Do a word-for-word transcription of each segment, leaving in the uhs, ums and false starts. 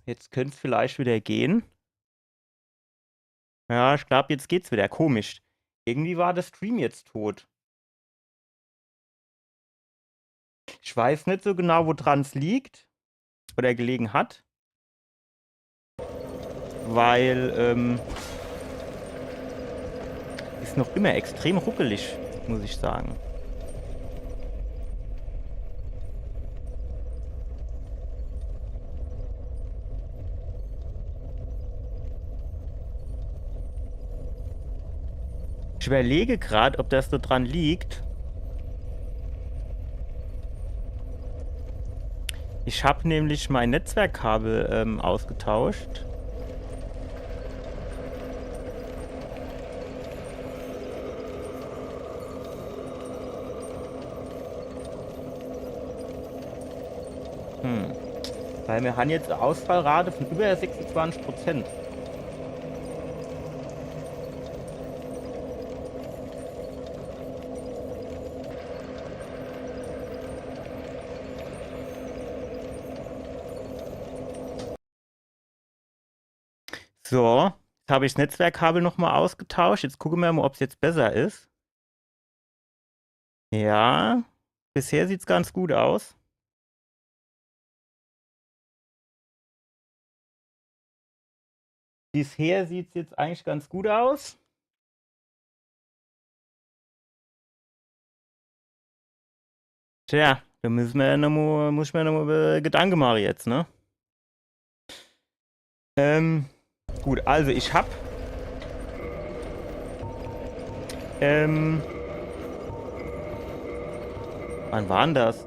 Jetzt könnt's vielleicht wieder gehen. Ja, ich glaub, jetzt geht's wieder. Komisch. Irgendwie war der Stream jetzt tot. Ich weiß net so genau, wodran's liegt oder gelegen hat. Weil, ähm, is noch immer extrem ruckelig, muss ich sagen. Ich überlege grad, ob das so dran liegt. Ich hab nämlich mein Netzwerkkabel, ähm, ausgetauscht. Hm. Weil wir haben jetzt eine Ausfallrate von über sechsundzwanzig Prozent. So, jetzt habe ich das Netzwerkkabel nochmal ausgetauscht. Jetzt gucken wir mal, ob es jetzt besser ist. Ja, bisher sieht's ganz gut aus. Bisher sieht's jetzt eigentlich ganz gut aus. Tja, da müssen wir ja noch mal, muss ich mir noch mal, äh, Gedanken machen jetzt, ne? Ähm, gut, also ich hab, ähm, wann war denn das?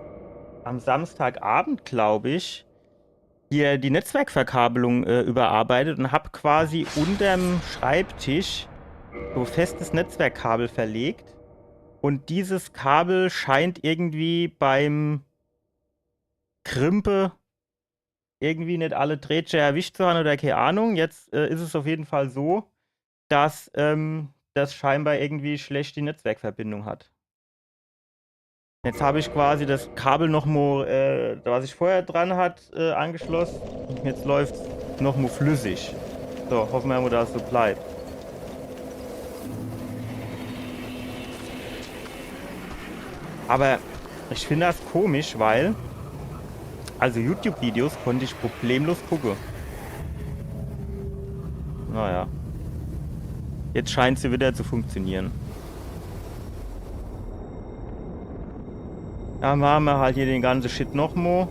Am Samstagabend, glaub ich, hier die Netzwerkverkabelung, äh, überarbeitet und hab quasi unterm Schreibtisch so festes Netzwerkkabel verlegt. Und dieses Kabel scheint irgendwie beim Krimpe irgendwie net alle Drähtsche erwischt zu haben oder keine Ahnung. Jetzt, äh, ist es auf jeden Fall so, dass, ähm, das scheinbar irgendwie schlecht die Netzwerkverbindung hat. Jetzt habe ich quasi das Kabel noch mal, äh, was ich vorher dran hat, äh, angeschlossen. Und jetzt läuft's noch mal flüssig. So, hoffen wir mal, dass es so bleibt. Aber ich finde das komisch, weil, also YouTube-Videos konnte ich problemlos gucken. Naja. Jetzt scheint sie wieder zu funktionieren. Dann machen wir halt hier den ganzen Shit noch mal.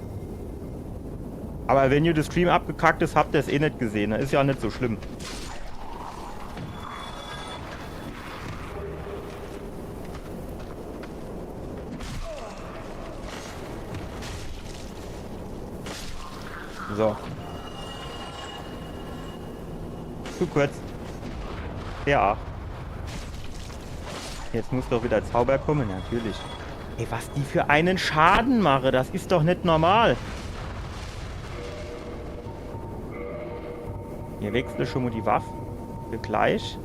Aber wenn ihr das Stream abgekackt ist, habt ihr es eh net gesehen. Das ist ja net so schlimm. So. Zu kurz. Ja. Jetzt muss doch wieder Zauber kommen, natürlich. Ey, was die für einen Schaden machen, das ist doch net normal. Wir wechseln schon mal die Waffe. Für gleich.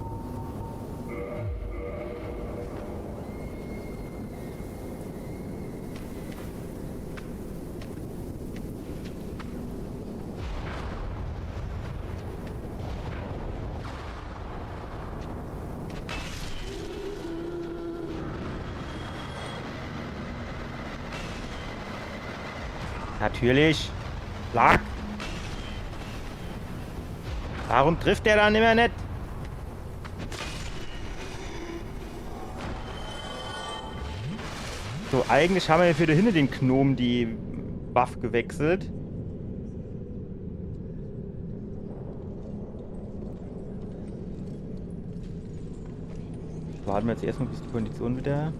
Natürlich. Schlag. Warum trifft der dann immer net? So, eigentlich haben wir für da hinten den Gnom die Waffe gewechselt. Warten wir jetzt erstmal, bis die Kondition wieder.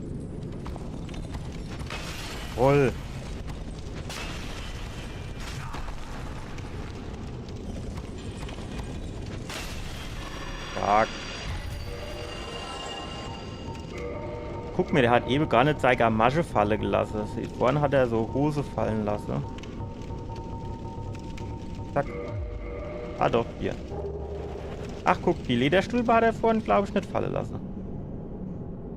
Roll. Stark. Guck mal, der hat eben gar net sei Gamasche falle gelassen. Vorhin hat er so Hose fallen lassen. Zack. Ah doch, hier. Ach, guck, die Lederstühle hat er vorhin, glaub ich, net falle lassen.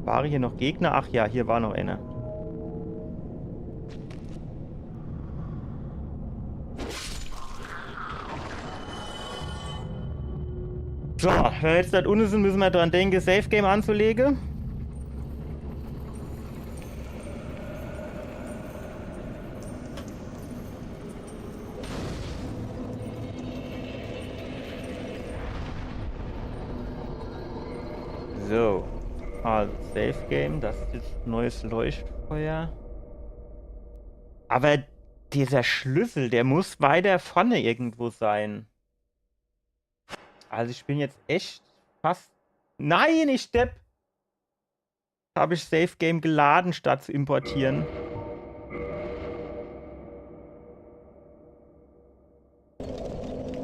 Waren hier noch Gegner? Ach ja, hier war noch einer. So, wenn mer jetzt dort unne sin, müsse mer dran denke, Save Game anzulege. So. Also, Save Game, das is jetzt e neues Leuchtfeuer. Aber dieser Schlüssel, der muss weiter vorne irgendwo sein. Also ich bin jetzt echt fast... Nein, ich Depp! Hab ich Save Game gelade, statt zu importiere.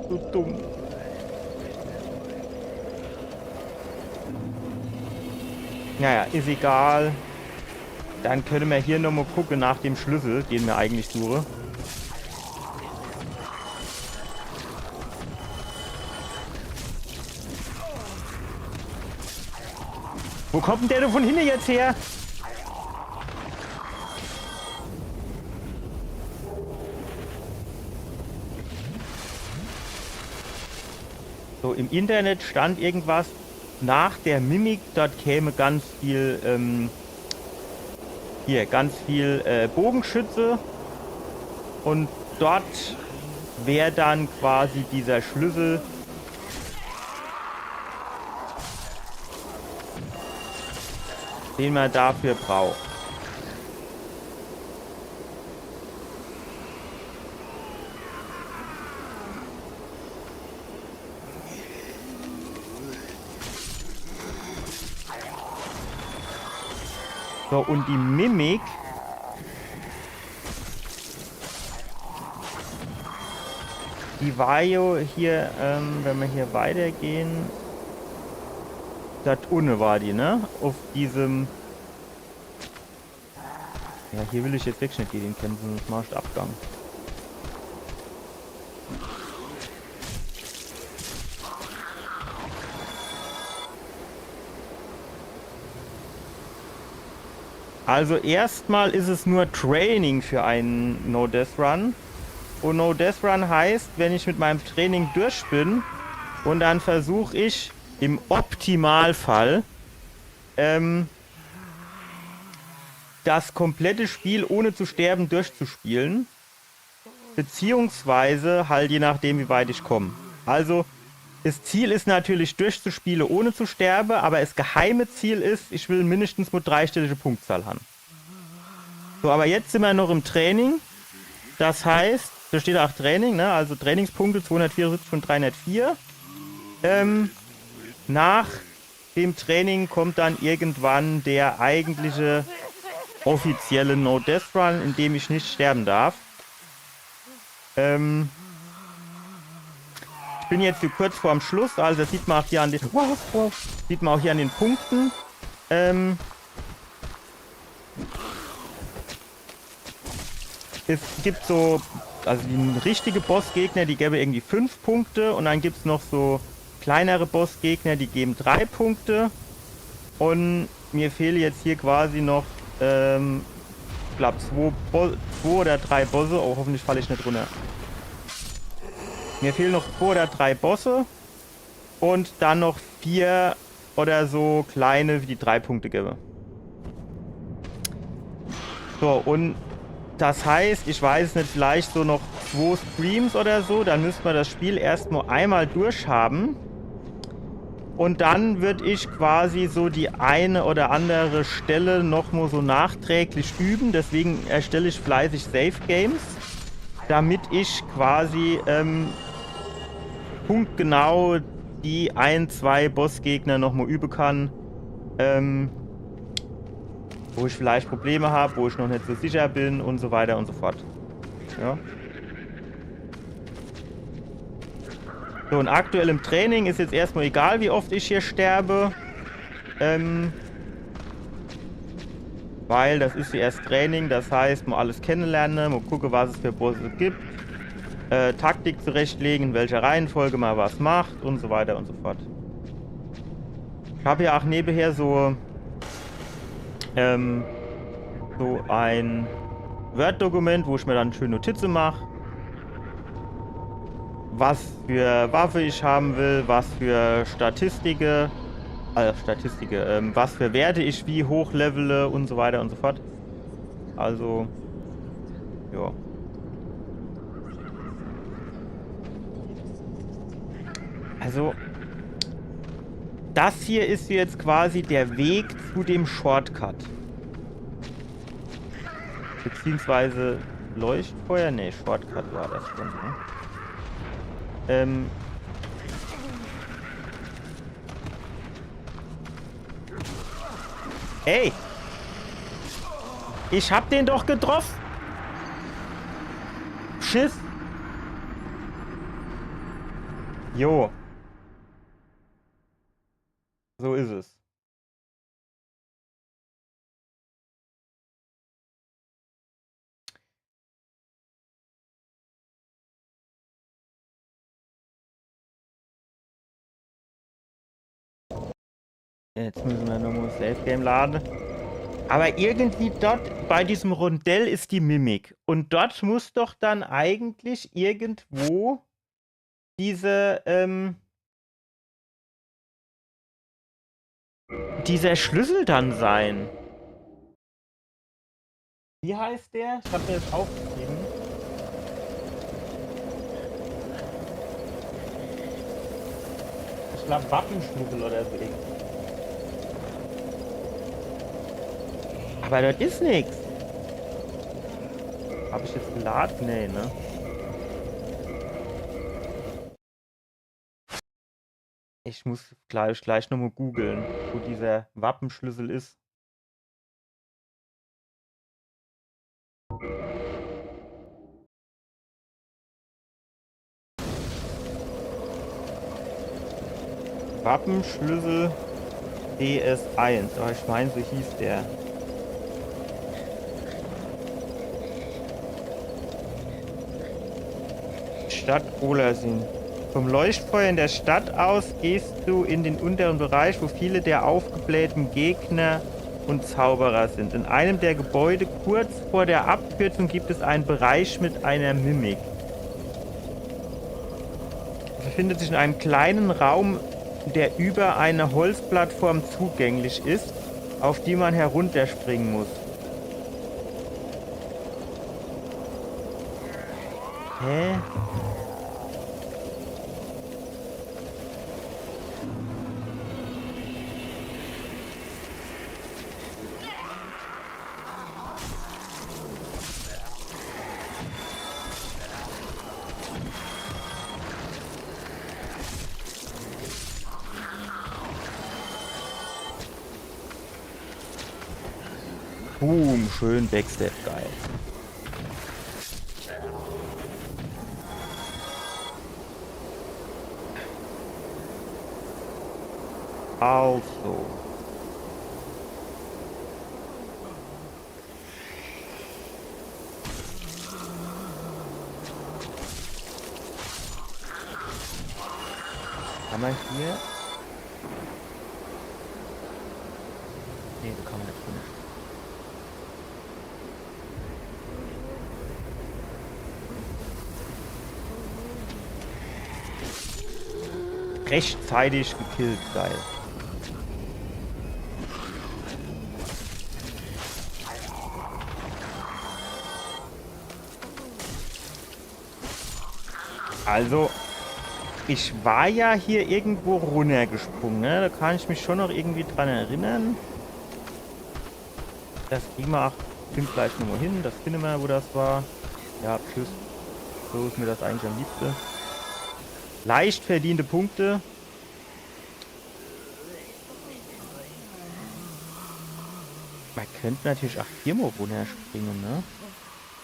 So dumm. Naja, is egal. Dann könne mer hier nochmo gucke nach dem Schlüssel, den mer eigentlich suche. Wo kommt denn der do von hinne jetzt her? So, im Internet stand irgendwas, nach der Mimik, dort käme ganz viel, ähm, hier, ganz viel, äh, Bogenschütze. Und dort wär dann quasi dieser Schlüssel, den mer dafür braucht. So, und die Mimik, die war jo hier, ähm, wenn mer hier weitergehn, dort unne war die, ne? Auf diesem Ja, hier will ich jetzt wirklich net gege den kämpfe, das macht Abgang. Also erstmal is es nur Training für einen No-Death-Run. Und No-Death-Run heißt, wenn ich mit meinem Training durch bin und dann versuch ich im Optimalfall, ähm, das komplette Spiel ohne zu sterben durchzuspielen. Beziehungsweise halt je nachdem, wie weit ich komm. Also, das Ziel is natürlich durchzuspiele ohne zu sterbe, aber das geheime Ziel is, ich will mindestens mo dreistellige Punktzahl han. So, aber jetzt sin mer noch im Training. Das heißt, da steht auch Training, ne? Also Trainingspunkte zweihundertvierundsiebzig von dreihundertvier. Ähm, nach dem Training kommt dann irgendwann der eigentliche offizielle No-Death-Run, in dem ich nicht sterben darf. Ähm, ich bin jetzt hier kurz vorm Schluss, also das sieht man auch hier an den, wow, wow, sieht man auch hier an den Punkten. Ähm, Es gibt so, also die richtige Bossgegner, die gebe irgendwie fünf Punkte und dann gibt's noch so kleinere Bossgegner, die geben drei Punkte. Und mir fehle jetzt hier quasi noch, ähm, ich glaub, zwei, Bo zwei oder drei Bosse. Oh, hoffentlich fall ich net runter. Mir fehlen noch zwei oder drei Bosse und dann noch vier oder so kleine, wie die drei Punkte gebe. So, und das heißt, ich weiß net, vielleicht so noch zwei Streams oder so, dann müsste man das Spiel erst mo einmal durchhaben. Und dann würd ich quasi so die eine oder andere Stelle noch mo so nachträglich üben. Deswegen erstell ich fleißig Save Games, damit ich quasi, ähm, punktgenau die ein, zwei Bossgegner noch mo übe kann, ähm, wo ich vielleicht Probleme hab, wo ich noch net so sicher bin und so weiter und so fort. Ja. So, und aktuell im Training is jetzt erstmal egal, wie oft ich hier sterbe. Ähm, weil das is ja erst Training, das heißt, mo alles kennenlerne, mo gucke, was es für Bosse gibt, äh, Taktik zurechtlegen, in welcher Reihenfolge man was macht und so weiter und so fort. Ich hab ja auch nebenher so, ähm, so ein Word-Dokument, wo ich mir dann schön Notizen mach, was für Waffe ich haben will, was für Statistike, äh, Statistike, ähm, was für Werte ich wie hoch levele und so weiter und so fort. Also, ja. Also, das hier ist jetzt quasi der Weg zu dem Shortcut. Beziehungsweise Leuchtfeuer? Nee, Shortcut war das schon, ne? Ähm. Ey! Ich hab den doch getroffen! Schiss! Jo. So is es. Jetzt müssen wir nur mal Safe Game laden. Aber irgendwie dort bei diesem Rondell ist die Mimik. Und dort muss doch dann eigentlich irgendwo diese, ähm, dieser Schlüssel dann sein. Wie heißt der? Ich hab mir das aufgeschrieben. Ich glaub, Wappenschlüssel oder so irgendwie. Aber das ist nix. Hab ich jetzt geladen? Nee, ne? Ich muss gleich, gleich nochmal googeln, wo dieser Wappenschlüssel ist. Wappenschlüssel D S eins. Aber ich meine, so hieß der. Stadt Olassin. Vom Leuchtfeuer in der Stadt aus gehst du in den unteren Bereich, wo viele der aufgeblähten Gegner und Zauberer sind. In einem der Gebäude kurz vor der Abkürzung gibt es einen Bereich mit einer Mimik. Es befindet sich in einem kleinen Raum, der über eine Holzplattform zugänglich ist, auf die man herunterspringen muss. Hä? Boom, schön Backstep, geil. Also. Kann man hier? Nee, da kann man nicht hin. Rechtzeitig gekillt, geil. Also, ich war ja hier irgendwo runtergesprungen, ne? Da kann ich mich schon noch irgendwie dran erinnern. Das kriegen wir auch, kriegen wir gleich nochmal hin. Das finden wir, wo das war. Ja, tschüss. So ist mir das eigentlich am liebsten. Leicht verdiente Punkte. Man könnte natürlich auch hier mal runterspringen, ne?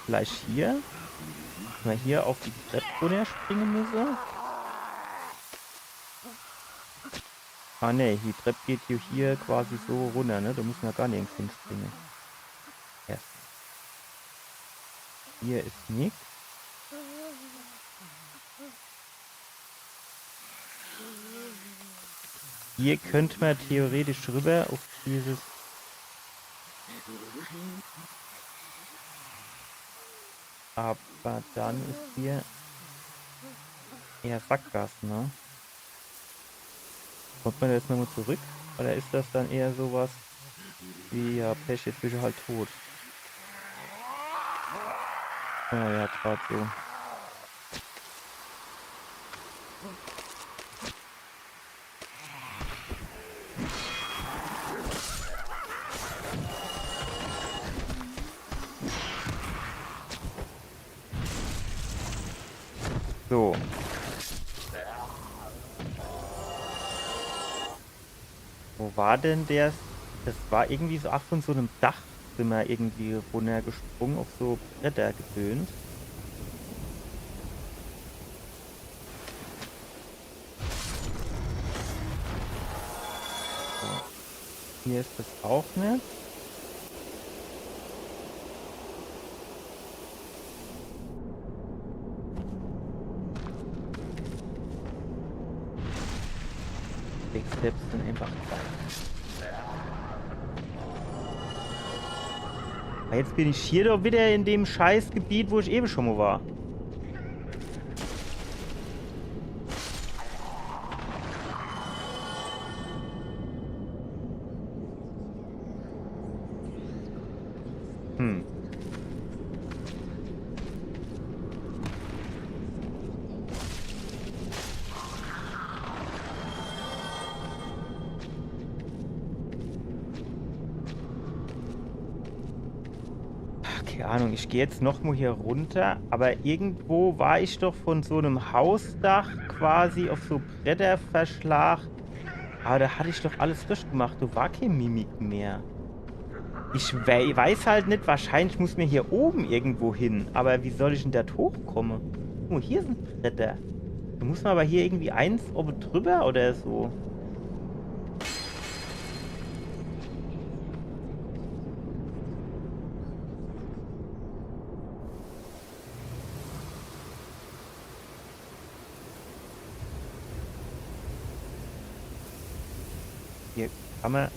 Vielleicht hier? Wenn man hier auf die Treppe runterspringen müsse? Ah ne, die Treppe geht hier, hier quasi so runter, ne? Da muss man gar nirgends hinspringen. Ja. Hier ist nix. Hier könnte man theoretisch rüber auf dieses. Aber dann ist hier. Eher Sackgasse, ne? Kommt man jetzt nochmal zurück? Oder is das dann eher sowas wie, ja, Pech, jetzt bist du halt tot? Ah ja, grad so. So. Wo war denn der? Das war irgendwie so, ach, von so einem Dach sind wir irgendwie runtergesprungen auf so Bretter gedönt. So. Hier ist das auch nicht. Big Steps sind einfach geil. Aber jetzt bin ich hier doch wieder in dem Scheißgebiet, wo ich eben schon mal war. Hm. Keine Ahnung, ich geh jetzt noch mal hier runter, aber irgendwo war ich doch von so einem Hausdach quasi auf so Bretter verschlag. Aber da hatte ich doch alles durchgemacht, da war kein Mimik mehr. Ich wei-, weiß halt nicht, wahrscheinlich muss mir hier oben irgendwo hin, aber wie soll ich denn dort hochkommen? Oh, hier sind Bretter. Da muss man aber hier irgendwie eins oben drüber oder so. Hier kann man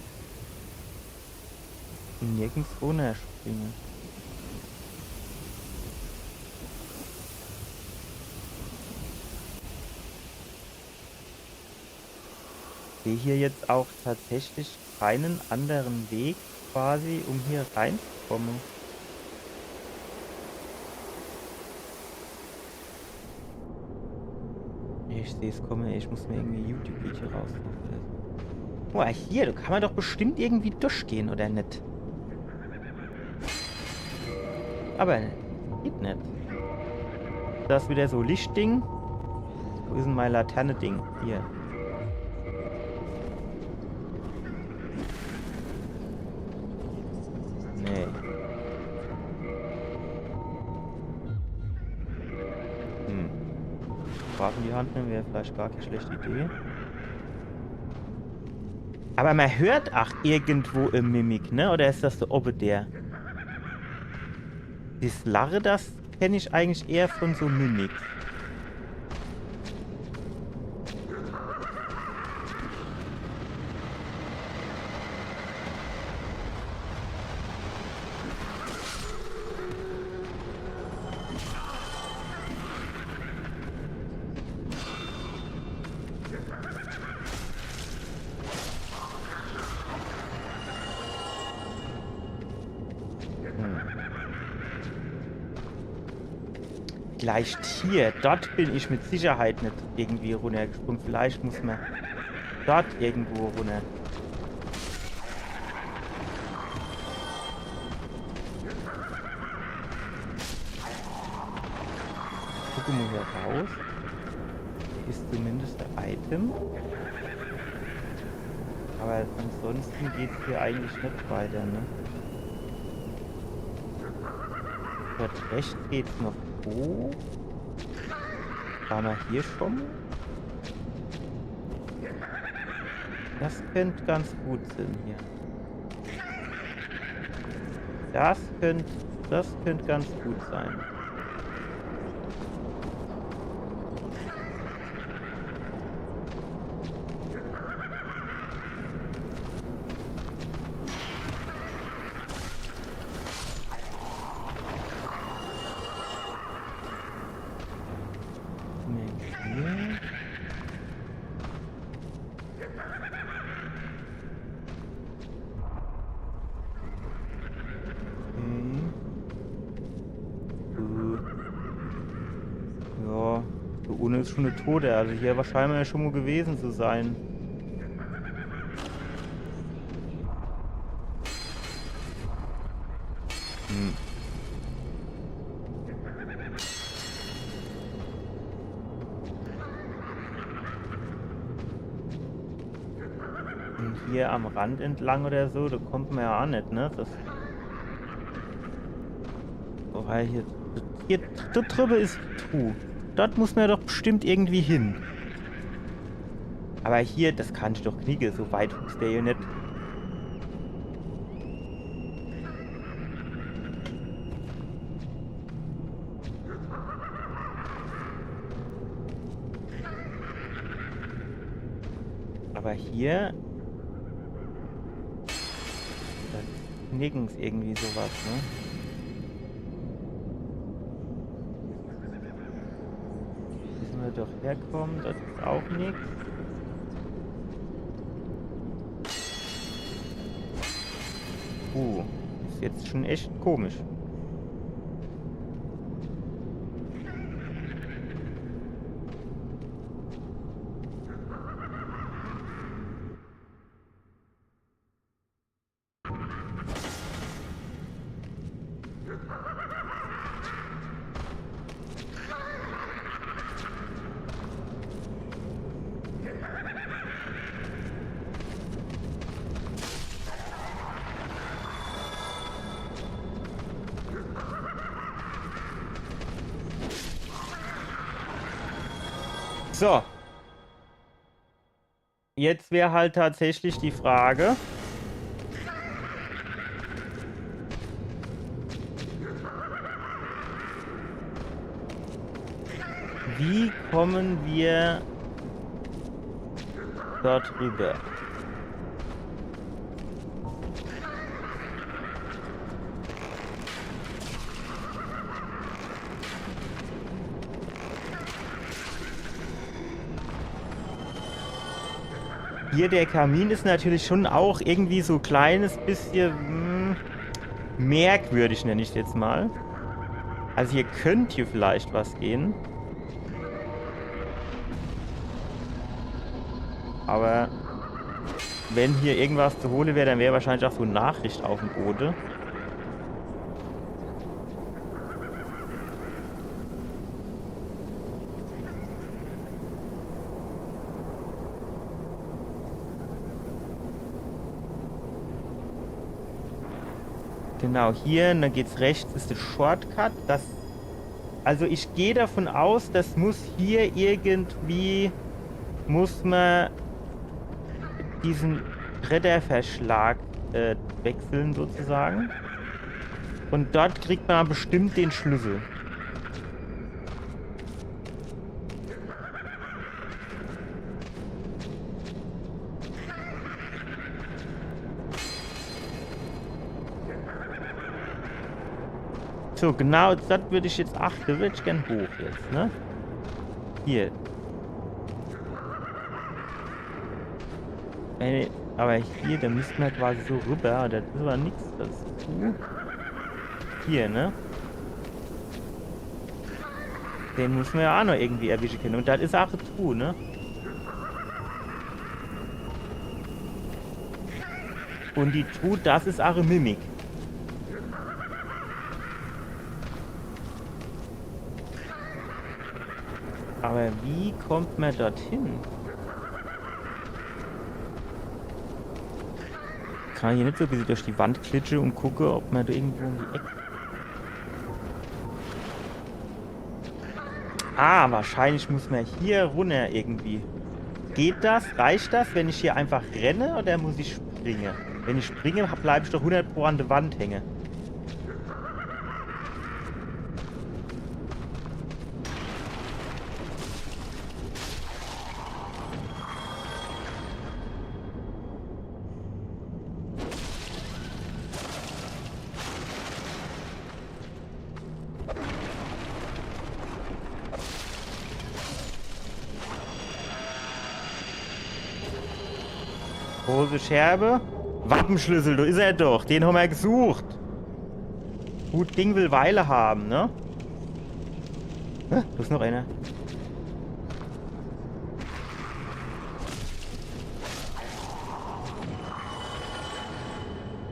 nirgends runterspringen. Ich sehe hier jetzt auch tatsächlich keinen anderen Weg quasi, um hier reinzukommen. Ich sehe es kommen, ich muss mir irgendwie ein YouTube-Video raussuchen. Boah, hier, da kann man doch bestimmt irgendwie durchgehen, oder nicht? Aber geht nicht. Das ist wieder so Lichtding. Wo ist denn mein Laterne-Ding? Hier. Nee. Hm. Waffe in die Hand nehmen wäre vielleicht gar keine schlechte Idee. Aber man hört auch irgendwo e Mimik, ne? Oder ist das der Obbe der? Das Lache, das kenne ich eigentlich eher von so Mimik. Hm. Vielleicht hier. Dort bin ich mit Sicherheit nicht irgendwie runtergesprungen. Vielleicht muss man dort irgendwo runter. Gucke mal hier raus. Hier ist zumindest ein Item. Aber ansonsten geht's hier eigentlich nicht weiter, ne? Dort rechts geht's noch hoch. Waren wir hier schon? Das könnte ganz gut sein hier. Das könnte, das könnte ganz gut sein. Mensch, hier. Unne is schon e Tote, also hier scheint ma ja schon mo gewese zu sei. Hm. Un hier am Rand entlang oder so, do kommt ma ja aa net, ne? Das, wobei hier, hier, do driwwe is Truh. Dort muss ma doch bestimmt irgendwie hin. Awwer hier, das kann ich doch knicke, so weit huchst der jo net. Awwer hier, do is nirgends irgendwie so was, ne? Misse ma doch herkomme, das is aa nix. Uh, is jetzt schon echt komisch. So. Jetzt wär halt tatsächlich die Frage, wie komme ma dort riwwer? Hier, der Kamin is natürlich schon aa irgendwie so e kleines bissche, hm, merkwürdig, nenn ich's jetzt mol. Also hier könnt jo vielleicht was gehe. Awwer wenn hier irgendwas zu hole wär, dann wär wahrscheinlich aa so e Nachricht uff em Bode. Genau, hier, un dann geht's rechts, is de Shortcut. Das, also ich geh davon aus, das muss hier irgendwie, muss ma diesen Bretterverschlag, äh, wechsle sozusagen. Un dort kriegt ma bestimmt de Schlüssel. So, genau, das würd ich jetzt, ach, do würd ich gern hoch jetzt, ne? Hier. Äh, awwer hier, do misse ma quasi so riwwer, awwer das is awwer nix, das is, hm. Hier, ne? Den misse ma jo aa noch irgendwie erwische kenne. Un das is aa e Truh, ne? Un die Truh, das is aa e Mimik. Awwer wie kommt ma dorthin? Kann ma hier net so e bissche durch die Wand glitsche un gucke, ob ma do irgendwo um die Eck. Ah, wahrscheinlich muss ma hier runner irgendwie. Geht das? Reicht das, wenn ich hier einfach renne oder muss ich springe? Wenn ich springe, bleib ich doch hundert Pro an de Wand hänge. Große Scherbe. Wappenschlüssel, do is er doch. Den hommer gesucht. Gut Ding will Weile haben, ne? Hä? Do is noch einer.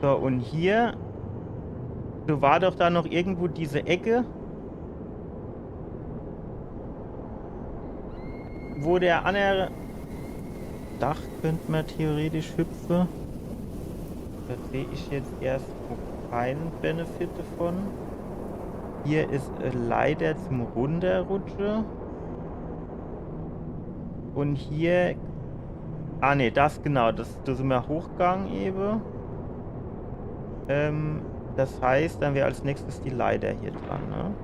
So, und hier, do war doch da noch irgendwo diese Ecke, wo der andere Dach könnt mer theoretisch hüpfe. Do seh ich jetzt erscht keinen Benefit davon. Hier is e Leiter zum Runterrutsche. Und hier. Ah, nee, das genau. Das, do sin mer hochgang ewe. Ähm, das heißt, dann wär als nächstes die Leiter hier dran, ne?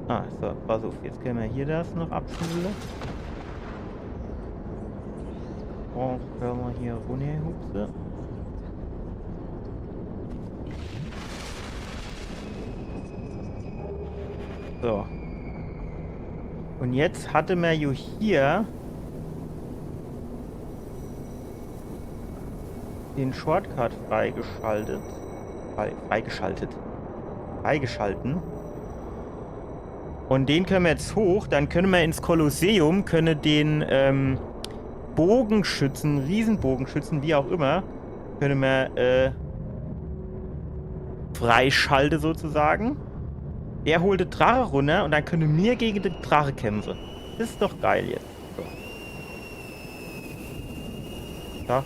Ah, so, pass uff, jetzt könne mer hier das noch abschule. Und könne mer hier runnerhupse. So. Und jetzt hatte mer jo hier den Shortcut freigeschaltet. Frei, freigeschaltet. Freigeschalten. Und den könne mer jetzt hoch, dann könne mer ins Kolosseum, könne den, ähm, Bogenschützen, Riesenbogenschützen, wie auch immer, könne mer, äh, freischalte sozusagen. Der holt de Drache runner und dann könne mir gege de Drache kämpfe. Das is doch geil jetzt. So. Da.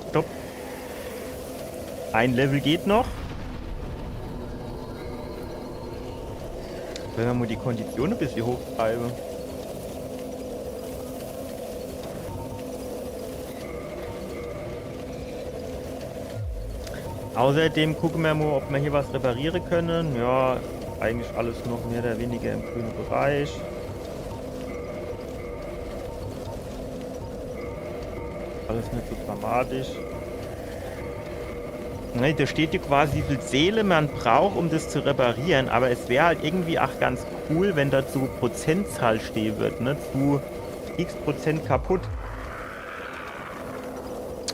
Stopp. Ein Level geht noch. Wenn mer mal die Kondition e bissje hochtreibe. Außerdem gucke mer mal, ob mer hier was repariere könne. Ja, eigentlich alles noch mehr oder weniger im grüne Bereich. Alles net so dramatisch. Ne, do steht jo quasi, wie viel Seele mer braucht, um das zu repariere. Aber es wär halt irgendwie ach ganz cool, wenn do so Prozentzahl stehe würd, ne? Zu x Prozent kaputt.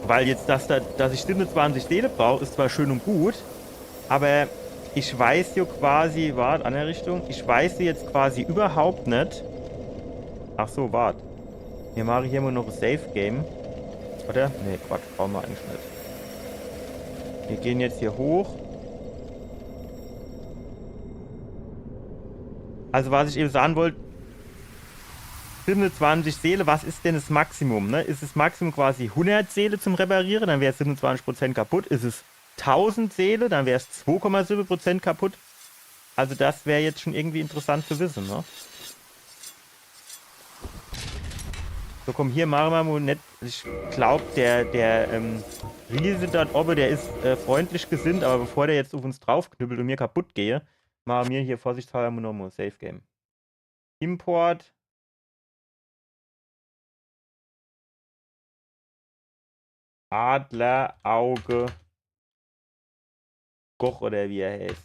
Weil jetzt, dass, do, dass ich siebenundzwanzig Seele brauch, is zwar schön und gut, aber ich weiß jo quasi, wart, andere Richtung, ich weiß jo jetzt quasi überhaupt net. Ach so, wart. Mir mache hier mal noch e Safe Game. Oder? Nee, Quatsch, brauche mer eigentlich net. Mir gehen jetzt hier hoch. Also was ich ewe sage wollt, siebenundzwanzig Seele, was is denn das Maximum, ne? Is das Maximum quasi hundert Seele zum Repariere, dann wär's siebenundzwanzig Prozent kaputt. Is es tausend Seele, dann wär's zwei Komma sieben Prozent kaputt. Also das wär jetzt schon irgendwie interessant zu wisse, ne? So, komm, hier mache mer mal net. Ich glaub, der, der, ähm, Riese dort owwe, der is, äh, freundlich gesinnt, aber bevor der jetzt uff uns draufknüppelt und mir kaputt gehe, mache mir hier vorsichtshalber mal noch mal Safe Game. Import. Adlerauge Goch oder wie er heißt.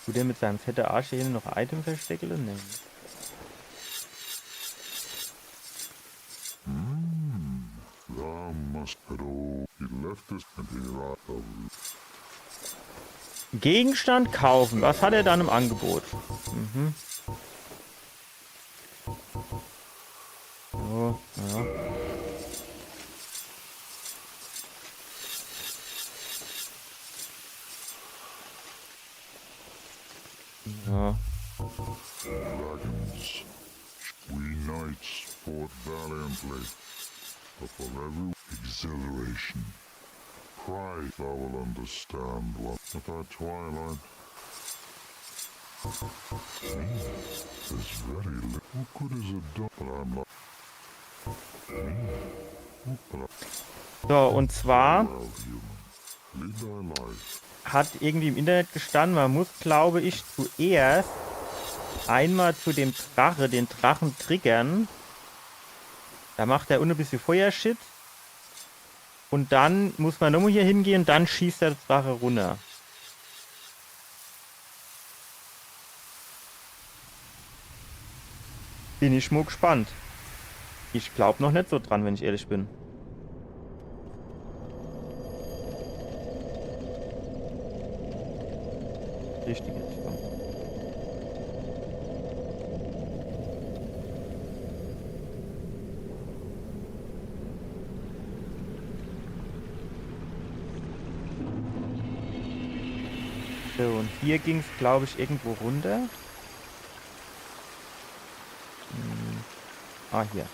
Tut er mit seinem fette Arsch hier noch Item versteckele? Nee. Hmm. That must have all. He left us and he arrived. Gegenstand kaufen. Was hat er dann im Angebot? Mhm. So, ja. Ja. Dragons, we knights fought valiantly, but for every exhilaration, pride, thou will understand what about Twilight. Me, there's very little. What good is a dog? But I'm like me. What, but I So, und zwar well, human. Lead thy life. Hat irgendwie im Internet gestanden, man muss, glaube ich, zuerst einmal zu dem Drache, den Drachen triggern. Da macht er unne e bissje Feuershit. Und dann muss man nochmal hier hingehen, dann schießt der Drache runter. Bin ich mo gespannt. Ich glaub noch net so dran, wenn ich ehrlich bin. Richtige Richtung. So, und hier ging's, glaub ich, irgendwo runter. Hm. Ah, hier.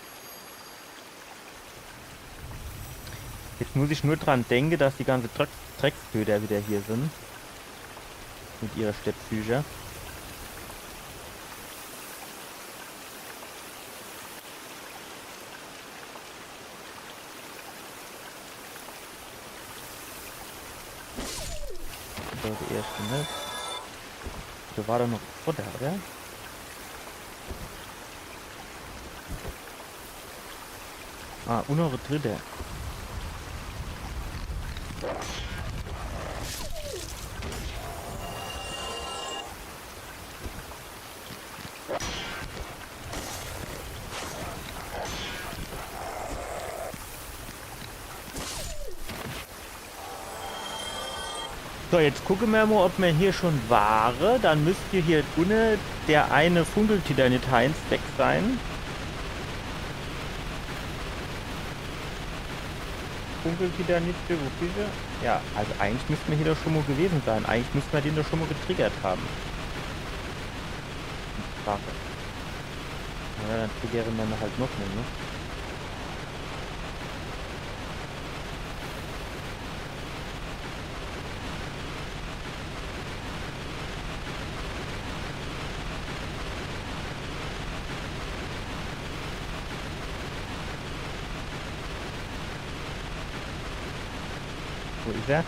Jetzt muss ich nur dran denke, dass die ganze Dreck-, Drecksköter wieder hier sind. Mit ihre Steppviecher. So, die erste net. Da war doch noch Futter, oder? Ah, und noch e dritte. So, jetzt gucke mer mo, ob mer hier schon ware. Dann müsst hier unne der eine Funkeltitanit-Heinz weg sein. Funkeltitanit, wo bist du? Ja, also eigentlich müsst mer hier doch schon mo gewesen sein. Eigentlich müsst mer den doch schon mo getriggert haben. Drache. Ja, dann triggere mer halt noch mo, ne? Wo is er?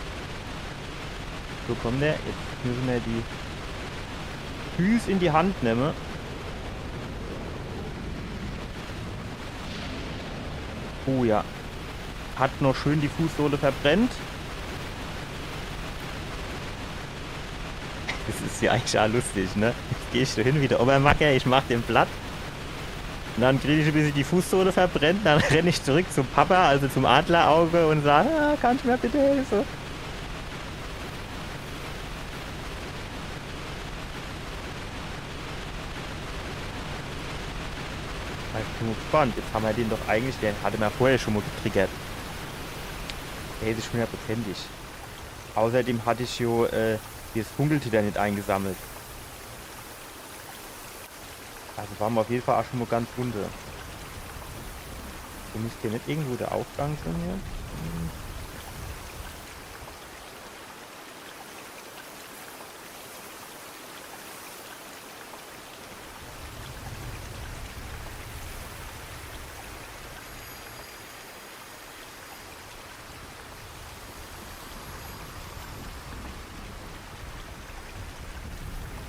So, komm, der. Jetzt müsse mer die Füß in die Hand nemme. Oh ja. Hat noch schön die Fußsohle verbrennt. Das is ja eigentlich aa lustig, ne? Jetzt geh ich do hin wie der Obermacker, ich mach den platt. Und dann krieg ich e bissje die Fußsohle verbrennt, dann renn ich zurück zum Papa, also zum Adlerauge und sag, ah, kannst du mir bitte helfen? Ich bin gespannt. Jetzt haben wir den doch eigentlich, den hatte man vorher schon mal getriggert. Der hält sich hundertprozentig. Außerdem hatte ich jo, äh, das Funkeltitanit eingesammelt. Also waren wir auf jeden Fall auch schon mal ganz runter. Hier müsste ja nicht irgendwo der Aufgang sein hier. Hm.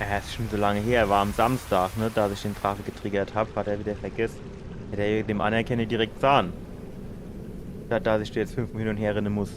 Ja, es ist schon so lange her, war am Samstag, ne, dass ich den Drache getriggert hab, hat er wieder vergessen. Hätt er dem anerkenne direkt sagen. Statt dass ich do jetzt fünfmal hin und her renne muss.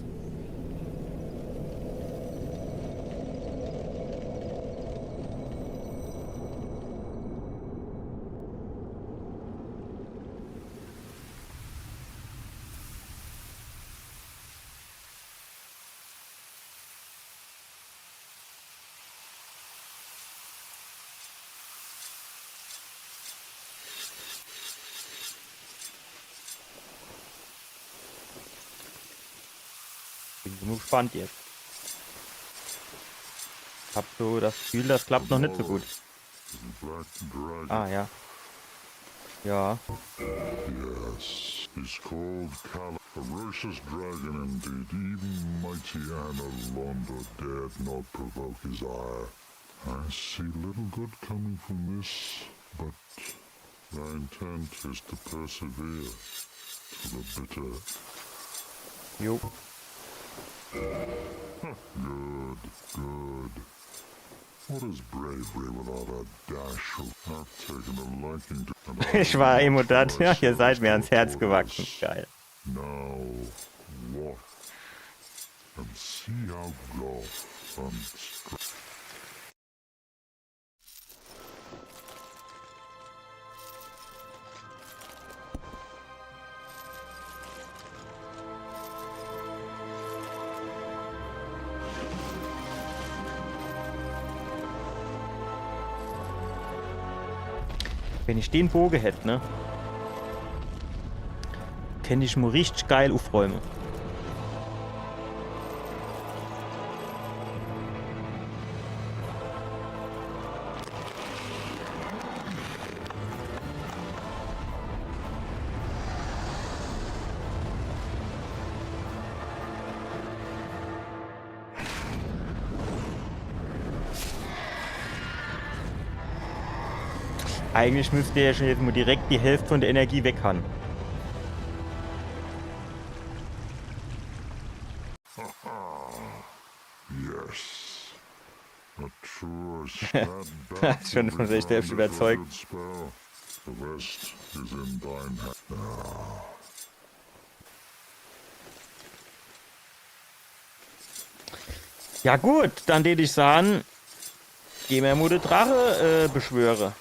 Bin so gespannt jetzt. Hab so das Gefühl, das klappt noch nicht so gut. Black Dragon. Ah, ja. Ja. Yes, he's called Kala. Ferocious dragon indeed, even mighty Anor Londo dared not provoke his ire. I see little good coming from this, but my intent is to persevere to the bitter. Jo. Good, good. What is bravery without a dash of... I've taken a liking to... Ich war Emo dat, ja, ihr seid mir ans Herz gewachsen. Geil. Now watch and see how Goth and... Wenn ich den Boge hätt, ne? Kennt ich mo richtig geil ufräume. Eigentlich müsst er ja schon jetzt mo direkt die Hälft von der Energie weg han. Yes. A true stat. Hat schon von sich selbst überzeugt. Good spell. The rest is in thine hand. Ah. Ja gut, dann tät ich sahn, geh mer mo de Drache äh, beschwöre.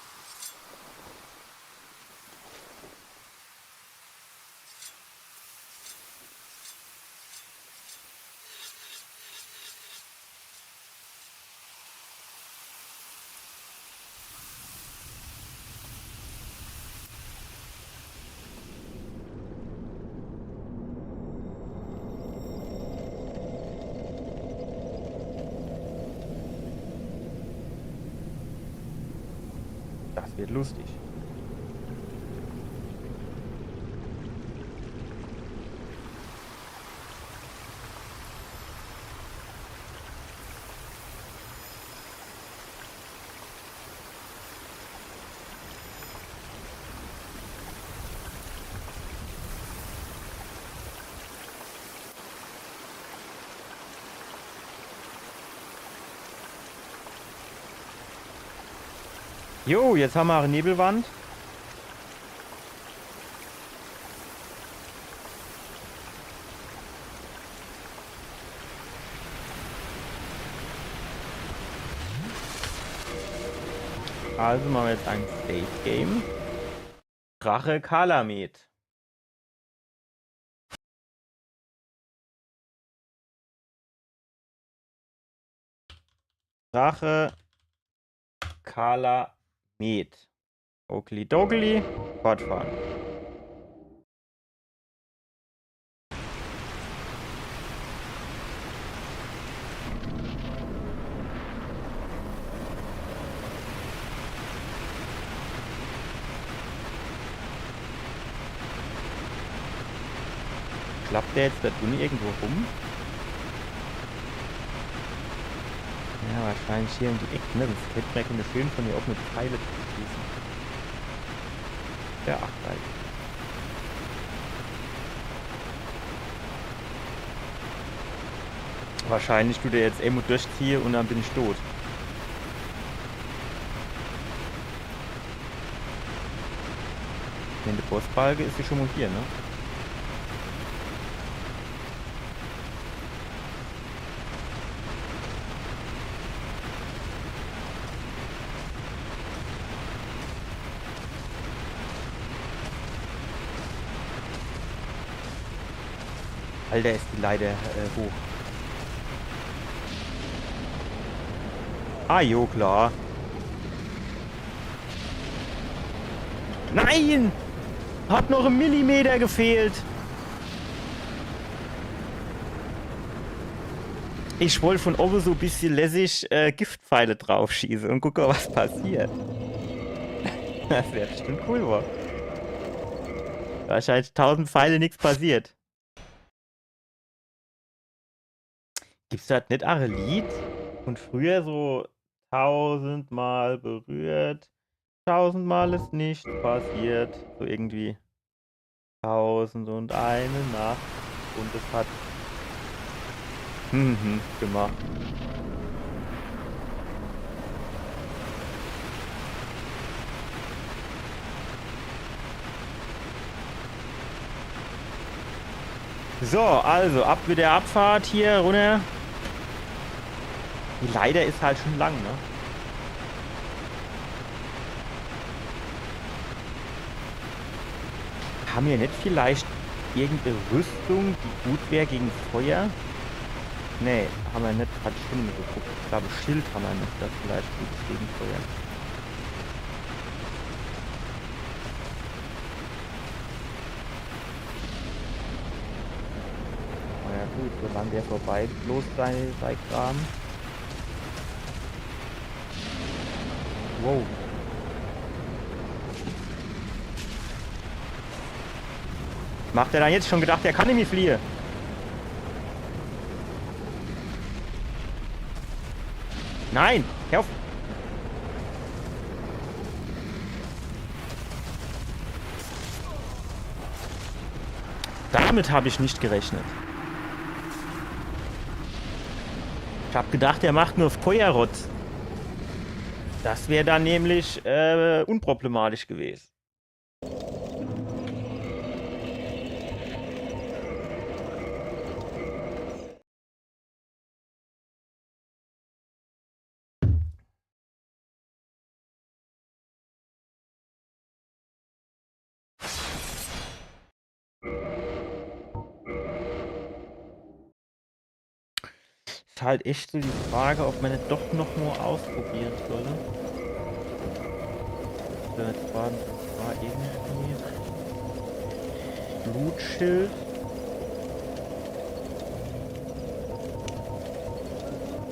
Das wird lustig. Jo, jetzt hammer ach Nebelwand. Also mache mer jetzt e Save Game. Drache Kalamed. Drache Kalamed. Oakley Doakley, fortfahren. Klappt der jetzt do unne irgendwo rum? Ja, wahrscheinlich hier um die Eck, ne? Sonst hätt mer kenne schön von hier oben mit Pfeile schieße. Ja, ach, geil. Wahrscheinlich dut der jetzt emol durchziehe und dann bin ich tot. Wenn de Bossbalge is, is schon mol hier, ne? Alter, is die Leiter äh, hoch. Ah, jo, klar. Nein! Hat noch e Millimeter gefehlt. Ich wollt von owe so e bissje lässig äh, Giftpfeile draufschieße und gucke, was passiert. Das wär bestimmt cool, wa? Wahrscheinlich tausend Pfeile, nix passiert. Gibt's do net ach e Lied? Und früher so tausendmal berührt, tausendmal is nichts passiert. So irgendwie. Tausend und eine Nacht und es hat mhm, gemacht. So, also, ab mit der Abfahrt hier runner. Die Leiter is halt schon lang, ne? Haben wir net vielleicht irgendeine Rüstung, die gut wäre gegen Feuer? Nee, haben wir net. Hat ich schon mal geguckt. Ich glaube, Schild haben wir net, das vielleicht gut ist gegen Feuer. Na ja gut, solange der vorbei bloß sei, sei Kram. Wow. Macht er dann jetzt schon gedacht, er kann nämlich fliehen? Nein! Hör auf! Damit habe ich nicht gerechnet. Ich hab gedacht, er macht nur Feuerrotz. Das wäre dann nämlich äh, unproblematisch gewesen. Ist halt echt so die Frage, ob man nicht doch noch mal ausprobieren soll. So, jetzt war, war irgendwie Blutschild.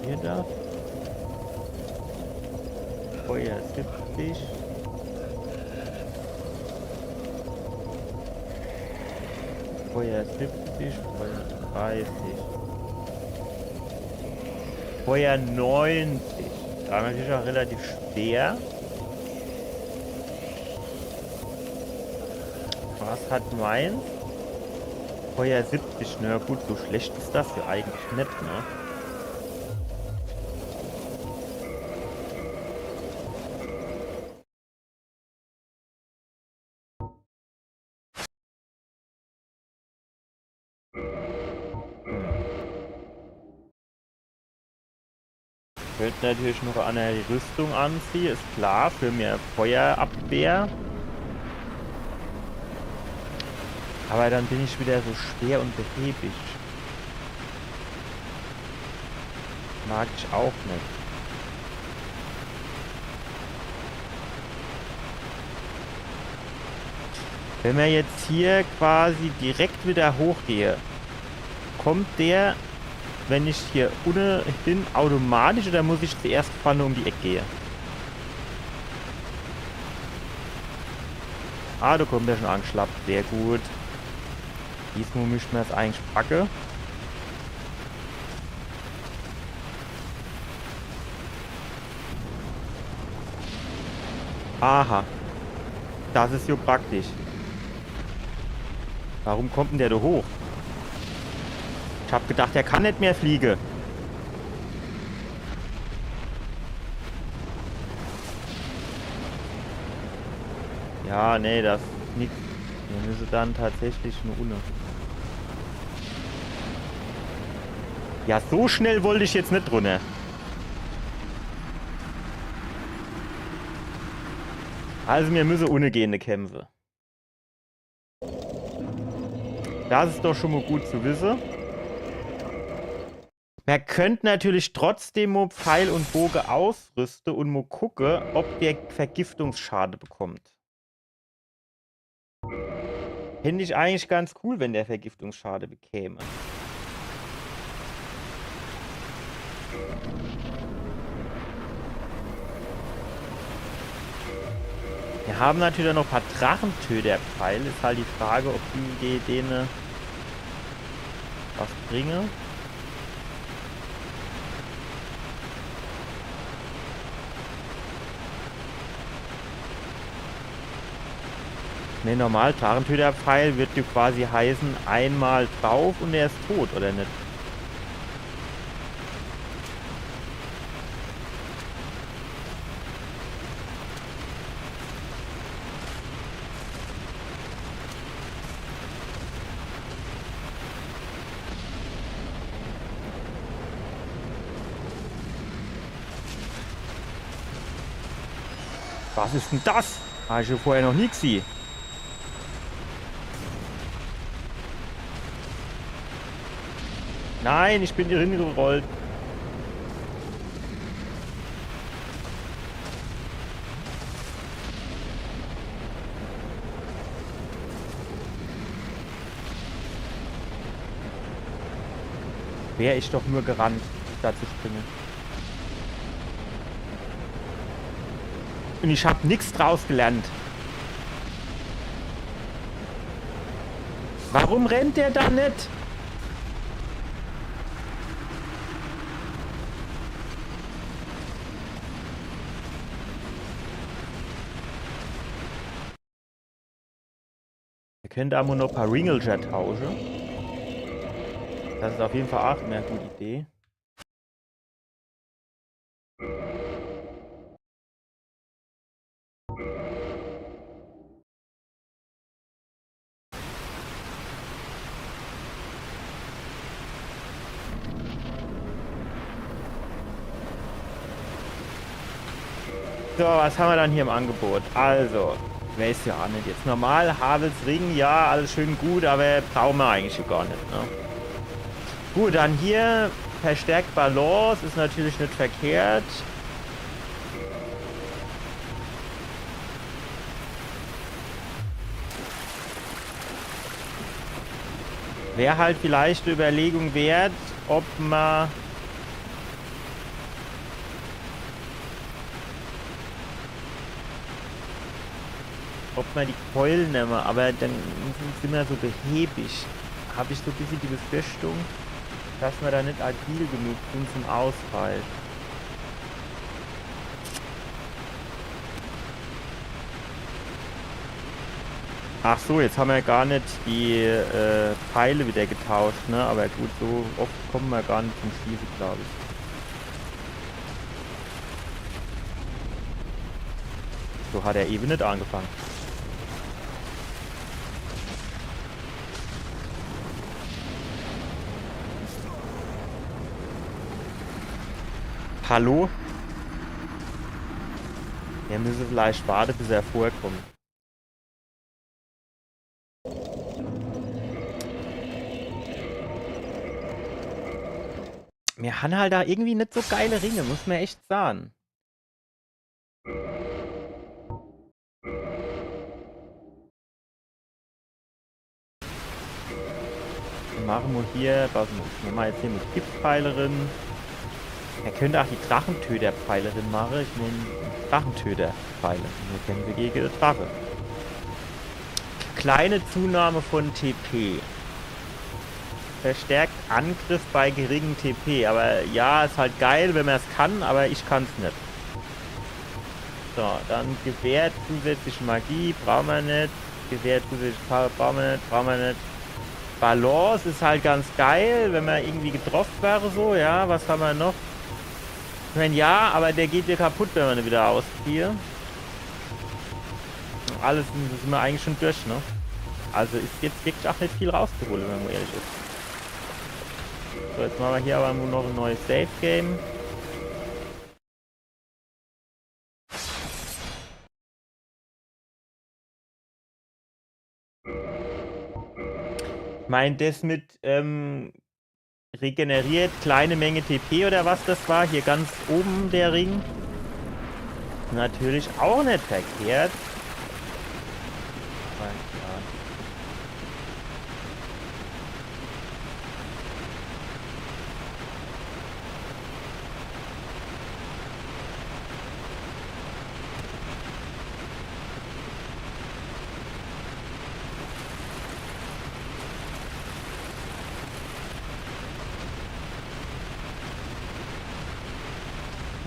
Hier das. Feuer siebzig. Feuer siebzig, Feuer dreißig. Feuer neunzig. Das ist natürlich auch relativ schwer. Was hat meins? Feuer siebzig, na gut, so schlecht ist das ja eigentlich nicht, ne? Könnt natürlich noch eine Rüstung anziehe, ist klar, für mehr Feuerabwehr. Aber dann bin ich wieder so schwer und behäbig. Mag ich auch nicht. Wenn mer jetzt hier quasi direkt wieder hochgehe, kommt der, wenn ich hier unne bin, automatisch oder muss ich zuerst vorne um die Eck gehe? Ah, da kommt er schon angeschlappt. Sehr gut. Diesmal müsste mer's eigentlich packe. Aha. Das ist ja praktisch. Warum kommt denn der da hoch? Ich hab gedacht, er kann nicht mehr fliege. Ja, nee, das nix. Wir müssen dann tatsächlich nur unne. Ja, so schnell wollte ich jetzt nicht runter. Also, wir müssen ohne gehende kämpfen. Das ist doch schon mal gut zu wissen. Man könnte natürlich trotzdem mal Pfeil und Boge ausrüsten und mal gucken, ob der Vergiftungsschade bekommt. Fänd ich eigentlich ganz cool, wenn der Vergiftungsschade bekäme. Wir haben natürlich noch ein paar Drachentöterpfeile. Ist halt die Frage, ob die, die denen was bringen. Ne, normal, Drachentöterpfeil wird dir quasi heißen, einmal drauf und er ist tot, oder nicht? Was is denn das? Hab ich jo vorher noch nie gesieh. Nein, ich bin hier hingerollt. Wär ich doch nur gerannt, statt zu springen. Und ich hab nix draus gelernt. Warum rennt der da net? Mir könnt aa mo noch paar Ringelcher tausche. Das is auf jeden Fall aa immer e gute Idee. So, was hammer dann hier im Angebot? Also, ich weiß jo aa net jetzt. Normal, Havels Ring, ja, alles schön gut, aber brauche mer eigentlich gar net, ne? Gut, dann hier verstärkt Balance, is natürlich net verkehrt. Wär halt vielleicht e Überlegung wert, ob mer, ob mer die Keule nemme, aber dann sin mer so behäbig. Hab ich so e bissje die Befürchtung, dass mer da net agil genug sin zum Ausweiche. Ach so, jetzt hammer jo gar net die äh, Pfeile wieder getauscht, ne? Aber gut, so oft komme mer gar net zum Schieße, glaub ich. So hat er ewe net angefangen. Hallo? Mir müsse vielleicht warte, bis er vorkommt. Mir han halt da irgendwie net so geile Ringe, muss mer echt sahn. Mache mer hier, was mache mer jetzt hier mit Giftpfeile rin? Mer könnt aa die Drachentöterpfeile rin mache. Ich nehm Drachentöterpfeile. Mir könne se gege Drache. Kleine Zunahme von T P. Verstärkt Angriff bei geringem T P. Aber ja, is halt geil, wenn mer's kann, aber ich kann's net. So, dann gewährt zusätzliche Magie, brauche mer net. Gewährt zusätzliche Power, brauche mer net, brauche mer net. Balance is halt ganz geil, wenn mer irgendwie getroffen wäre, so, ja. Was hammer noch? Ich mein, ja, aber der geht jo kaputt, wenn mer ne wieder ausziehe. Alles sin, sin mer eigentlich schon durch, ne? Also is jetzt wirklich aa net viel rauszuhole, wenn mer ehrlich is. So, jetzt mache mer hier aber nur noch e neues Save Game. Ich mein, das mit ähm, regeneriert kleine Menge T P oder was das war, hier ganz oben der Ring, natürlich auch net verkehrt. Mein Gott.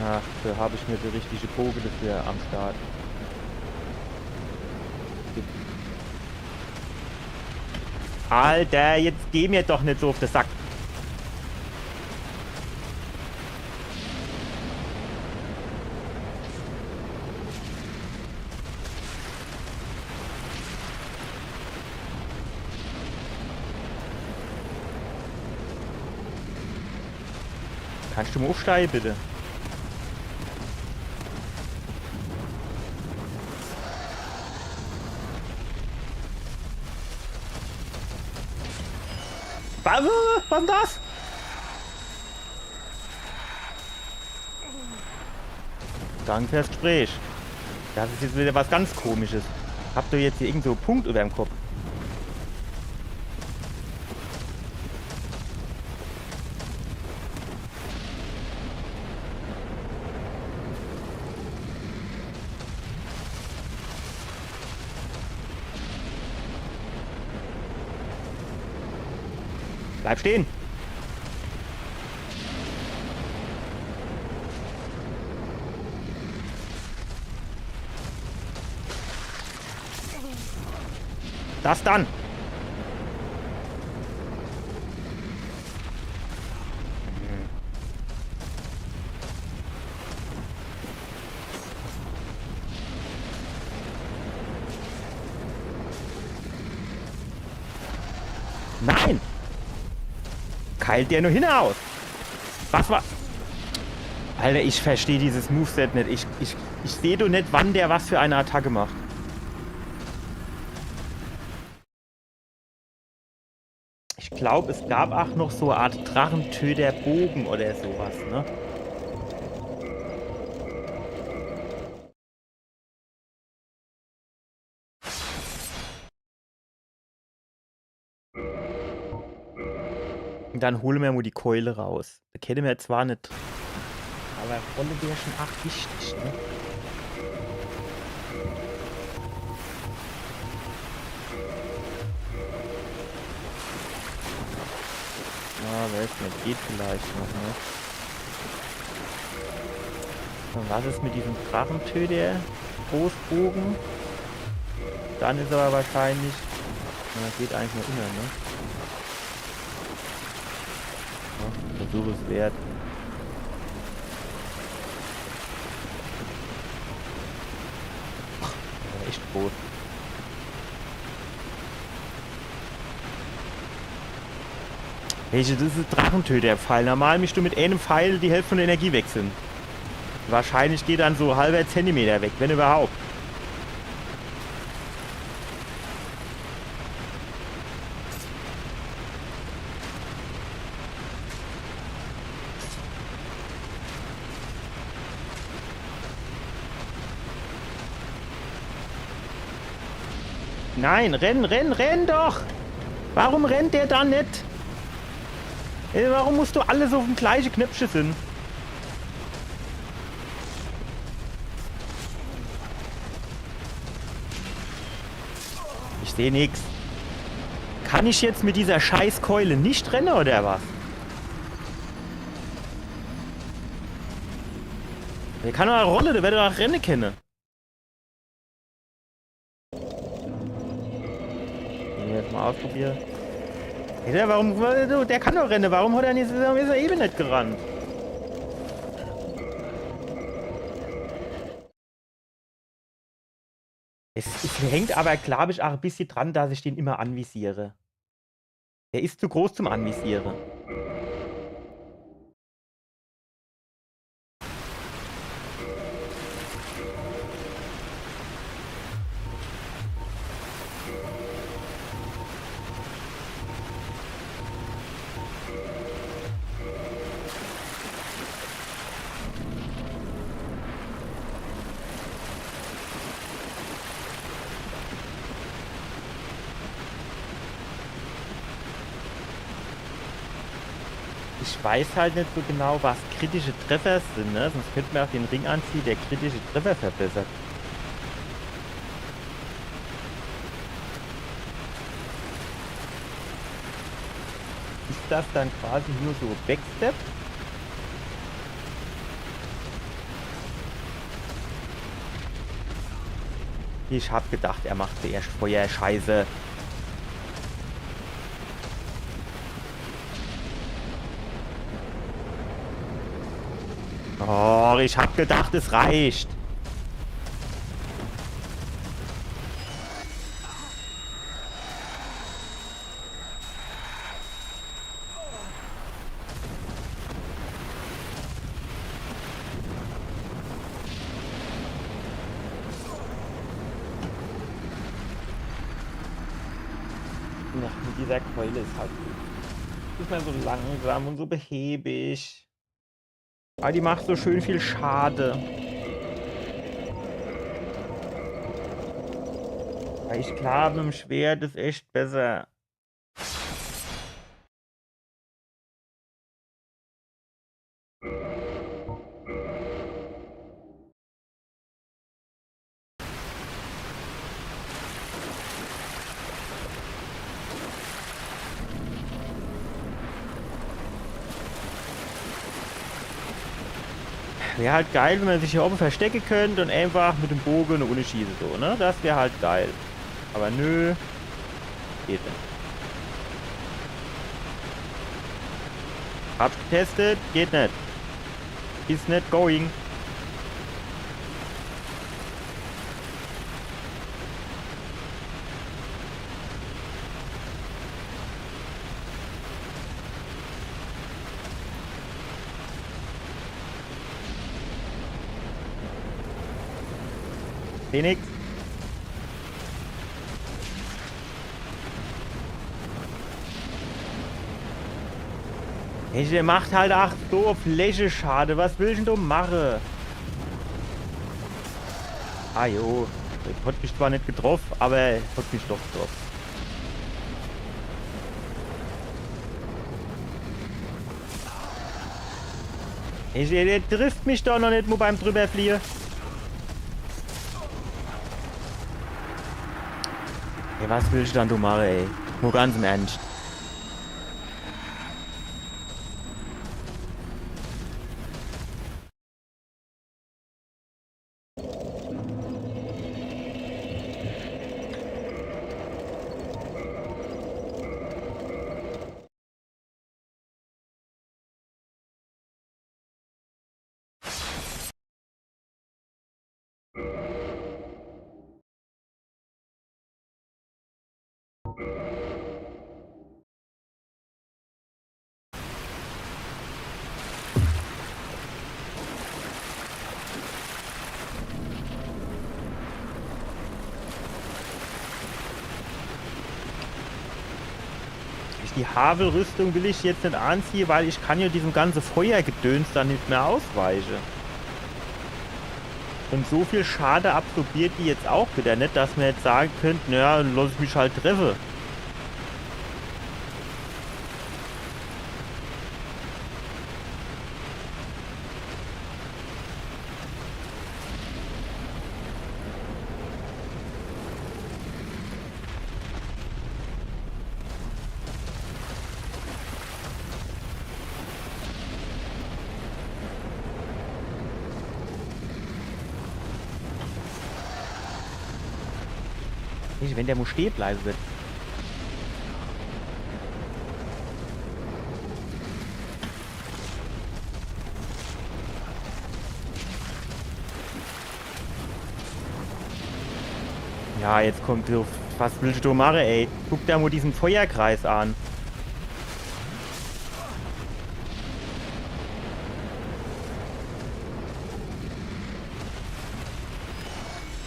Ach, do hab ich net de richtige Boge dafür am Start. Alter, jetzt geh mir doch net so uff de Sack. Kannst du mo uffsteige, bitte? Was, was denn das? Danke fürs Gespräch. Das is jetzt wieder was ganz Komisches. Habt ihr jetzt hier irgend so en Punkt überm Kopf? Bleib stehen! Das dann! Nein! Keilt der nur hinaus? Was war? Alter, ich versteh dieses Moveset net. Ich, ich, ich seh doch net, wann der was für e Attacke macht. Ich glaub, es gab ach noch so e Art Drachentöter-Bogen oder so was, ne? Un dann hole mer mo die Keule raus. Do kenne mer zwar net, awwer Rolle wär schon ach wichtig, ne? Ja, weiß net, geht vielleicht noch, ne? Un was is mit diesem Drachentöter-Großbogen? Dann is awwer wahrscheinlich. Ja, geht eigentlich nur immer, ne? Ja, Versuch is wert. Ach, der war echt groß. Welche, das is Drachentöter-Pfeil. Normal misst du mit eenem Pfeil die Hälft von der Energie weg sin. Wahrscheinlich geht dann so halber Zentimeter weg, wenn überhaupt. Nein, renn, renn, renn doch! Warum rennt der dann net? Ey, warum musst du alles uffm gleiche Knöpfche sin? Ich seh nix. Kann ich jetzt mit dieser scheiß Keule net renne oder was? Der kann doch ach rolle, der werd doch ach renne kenne. Wenn mer jetzt mo ausprobiere. Alter, warum, du, der kann doch renne, warum hat er net, warum is er ewe net gerannt? Es, es hängt awwer, glaub ich, ach e bissje dran, dass ich den immer anvisiere. Der is zu groß zum Anvisiere. Ich weiß halt net so genau, was kritische Treffer sin, ne? Sonst könnt mer ach den Ring anziehe, der kritische Treffer verbessert. Is das dann quasi nur so Backstep? Ich hab gedacht, er macht zuerscht Feuer, Scheiße. Oh, ich hab gedacht, es reicht. Ja, mit dieser Keule is halt gut. Is mer so langsam un so behäbig. Awwer die macht so schön viel Schade. Awwer ich glaab, im Schwert is echt besser. Wär halt geil, wenn mer sich do owwe verstecke könnt un einfach mit dem Boge no unne schieße, so, ne? Das wär halt geil. Awwer nö. Geht net. Hab ich getestet, geht net. Is net going. Seh nix. Ey, der macht halt ach so Flächeschade. Was willsch dann du mache? Ah jo, hat mich zwar net getroff, awwer hat mich doch getroff. Ey, der, der trifft mich doch noch net mo beim Drüberfliehe. Ey, was willsch dann du mache, ey? Mo ganz im Ernscht. Die Havelrüstung will ich jetzt net anziehe, weil ich kann jo diesem ganze Feuergedöns dann net mehr ausweiche. Un so viel Schade absorbiert die jetzt ach widder net, dass mer jetzt sage könnt, naja, dann loss ich mich halt treffe. Nicht, wenn der mo stehe bleibe wird. Ja, jetzt kommt so, was willsch du mache, ey? Guck der mo diesen Feuerkreis an.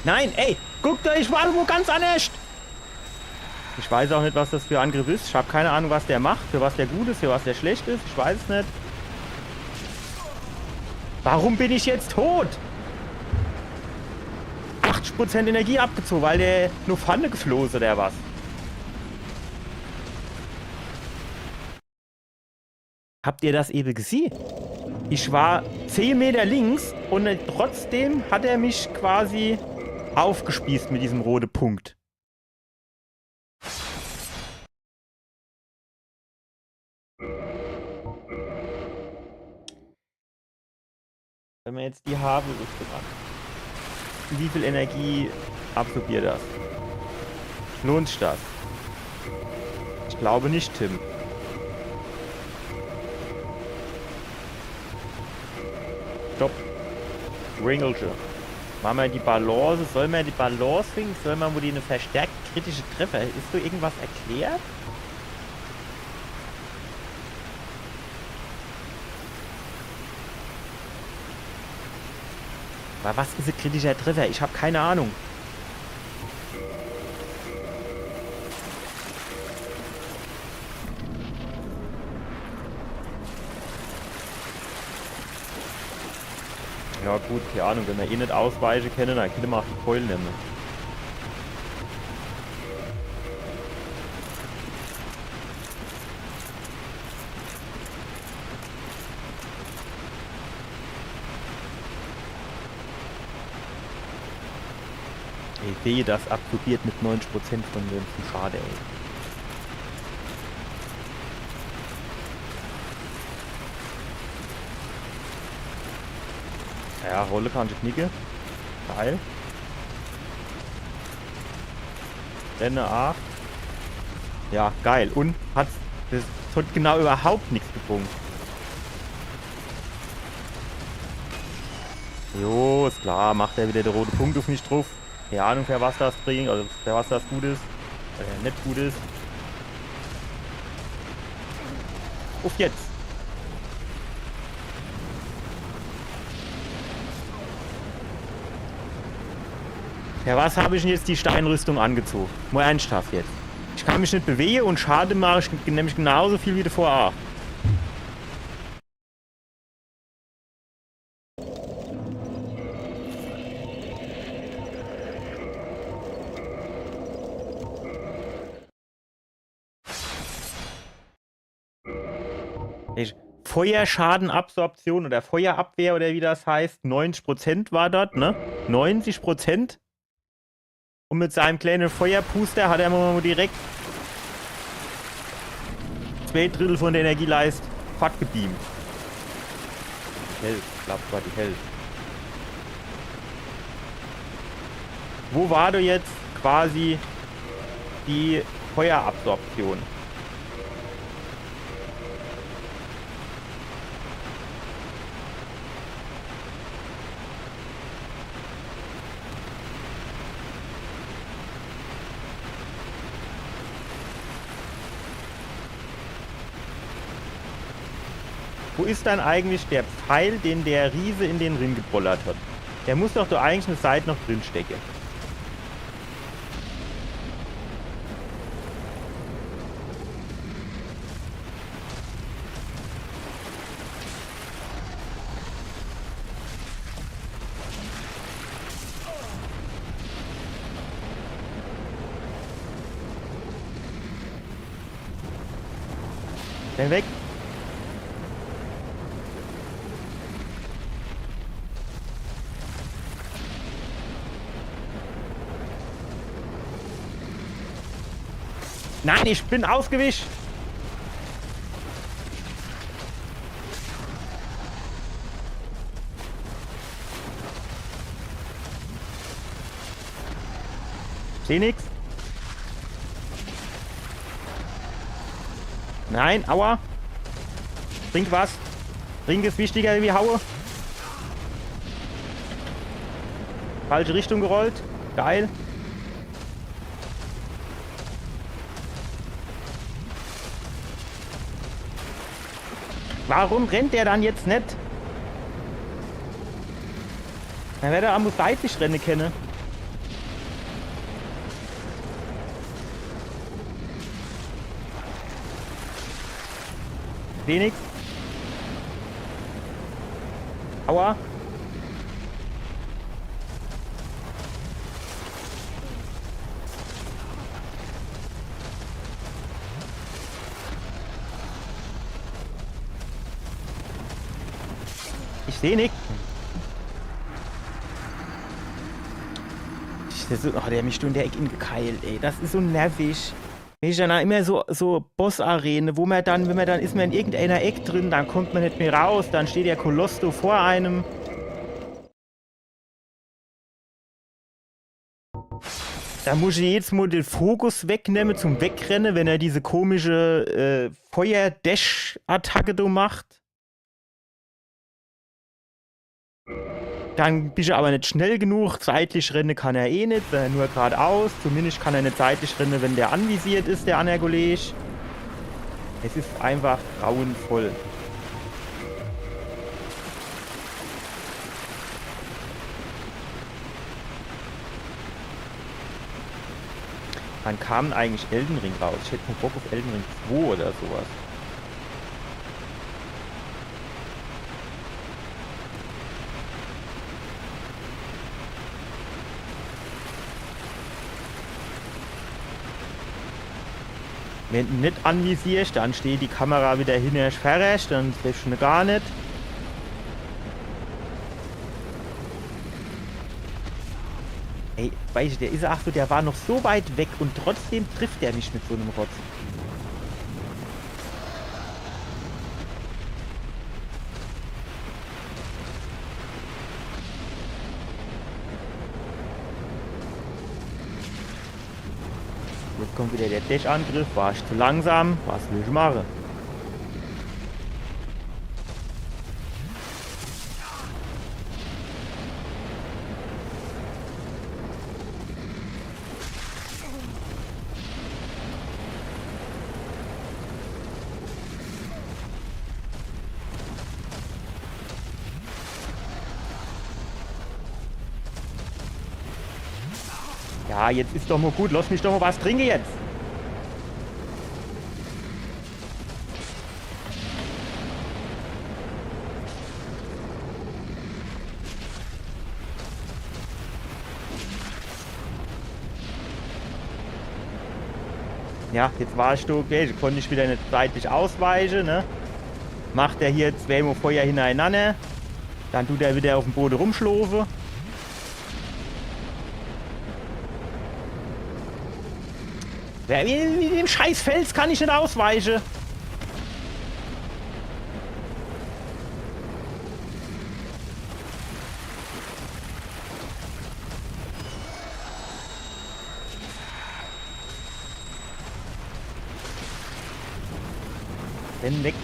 Nein, ey, guck doch, ich war wo ganz annerscht. Ich weiß ach net, was das für Angriff is. Ich hab keine Ahnung, was der macht, für was der gut is, für was der schlecht is. Ich weiß es net. Warum bin ich jetzt tot? Achtzig Prozent Energie abgezoge, weil der nur Pfanne gefloh is, oder was? Habt ihr das ewe gesieh? Ich war zehn Meter links un trotzdem hat er mich quasi aufgespießt mit diesem rote Punkt. Wenn mer jetzt die Havelrüstung hat, wie viel Energie absorbiert das? Lohnt sich das? Ich glaube nicht, Tim. Stopp. Ringelche. Mache mer die Balance. Soll mer die Balance ring? Soll mer mo den verstärkt kritische Treffer? Is do irgendwas erklärt? Aber was is e kritischer Treffer? Ich hab keine Ahnung. Ja gut, kee Ahnung, wenn mer eh net ausweiche kenne, dann kenne mer ach die Keul nemme. Ey, wehe, das absorbiert mit neunzig Prozent von dem Schade, ey. Ja, Rolle kann ich knicke. Geil. Renne ach. Ja, geil. Und hat, das hat genau überhaupt nix gebrung. Jo, is klar, macht er wieder de rote Punkt uf mich druf. Kee Ahnung, für was das bringt, also für was das gut is. Äh, net gut is. Uff jetzt! Ja, was hab ich denn jetzt die Steinrüstung angezogen? Mal ernsthaft jetzt. Ich kann mich net bewege und Schade mach ich nämlich genauso viel wie davor ach. Ich, Feuerschadenabsorption oder Feuerabwehr oder wie das heißt, neunzig Prozent war dort, ne? Neunzig Prozent. Und mit seinem kleinen Feuerpuster hat er mir direkt zwei Drittel von der Energieleist fortgebeamt. Die Hälft, ich glaub, das war die Hälft. Wo war da jetzt quasi die Feuerabsorption? Wo is dann eigentlich der Pfeil, den der Riese in den Ring gebollert hat? Der muss doch da eigentlich e Seit noch drin stecke. Renn weg. Nein, ich bin ausgewichen. Seh nix. Nein, aua. Trink was. Trink is wichtiger wie haue. Falsche Richtung gerollt. Geil. Warum rennt der dann jetzt net? Dann hätt er ach mol seitlich renne kenne. Seh nix. Aua. Ich seh nix. Das is, oh, der hat mich do in der Eck ingekeilt, ey. Das is so nervig. Wenn ich dann immer so, so Boss-Arene, wo mer dann, wenn mer dann, is mer in irgendeiner Eck drin, dann kommt mer net mehr raus, dann steht der Koloss do vor einem. Da muss ich jedes Mol den Fokus wegnemme zum Wegrenne, wenn er diese komische, äh, Feuer-Dash-Attacke do macht. Dann bisch du aber net schnell genug. Seitlich renne kann er eh net, äh, nur gradaus. Zumindest kann er net seitlich renne, wenn der anvisiert is, der anner Kolleg. Es is einfach grauenvoll. Wann kam denn eigentlich Elden Ring raus? Ich hätt mol Bock uf Elden Ring zwei oder so was. Wenn du net anvisiersch, dann steht die Kamera wieder hinnersch, verresch, dann triffsch ne gar net. Ey, weißt du, der is ach so, der war noch so weit weg und trotzdem trifft der mich mit so nem Rotz. Jetzt kommt wieder der Dash-Angriff. War ich zu langsam? Was will ich mache? Ja, jetzt is doch mo gut. Lass mich doch mo was trinke jetzt. Ja, jetzt war ich do, okay, konnt ich wieder net seitlich ausweiche, ne? Macht er hier zweemo Feuer hinnerenanner, dann tut er wieder uff em Bode rumschlofe. Wer, wie, wie dem scheiß Fels kann ich net ausweiche. Renn weg.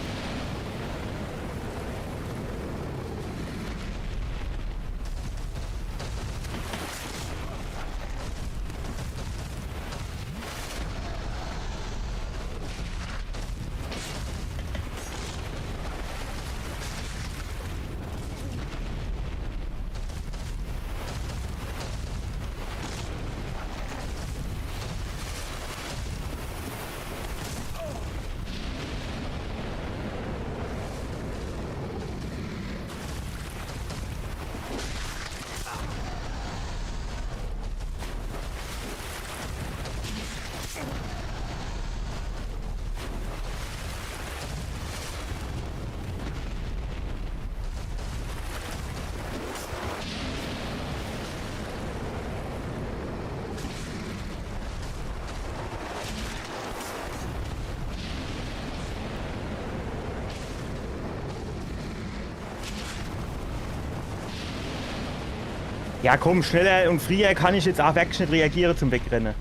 Ja, komm, schneller und frieher kann ich jetzt ach wirklich net reagiere zum Wegrenne.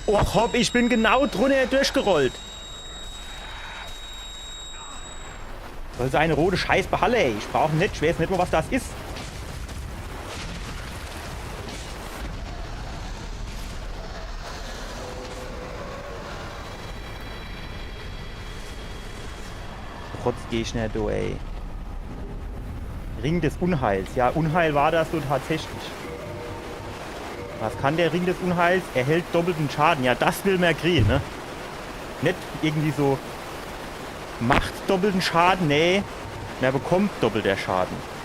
Oh, hopp, ich bin genau drunner durchgerollt. Soll sei, rote Scheiß, behalle, ey. Ich brauch en net, ich weiß net mo, was das is. Rotzgegner, du, ey. Ring des Unheils. Ja, Unheil war das so tatsächlich. Was kann der Ring des Unheils? Erhält doppelten Schaden. Ja, das will mer kriege, ne? Net irgendwie so, macht doppelten Schaden, nee. Mer bekommt doppelter Schaden.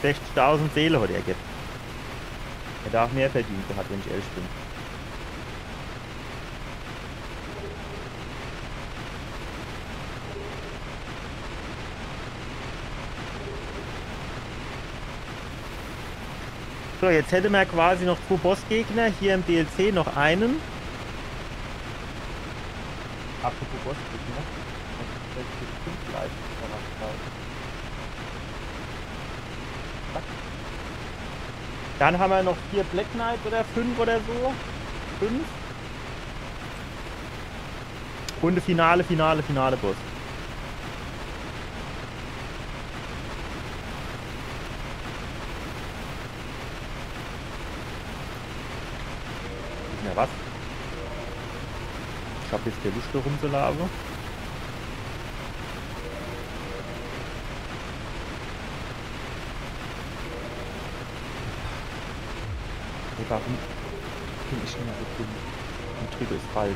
Sechzigtausend Seele hat er gebb. Er darf mehr verdient gehat, wenn ich ehrlich bin. So, jetzt hätte mer quasi noch zwei Bossgegner. Hier im D L C noch einen. Apropos Bossgegner. Dann haben wir noch vier Black Knights oder fünf oder so. Fünf. Und der finale, finale, finale Boss. Nicht mehr was? Hab jetzt kee Luscht, do rumzulaafe. Hey, warum bin ich immer so dumm? Und drück es falsche.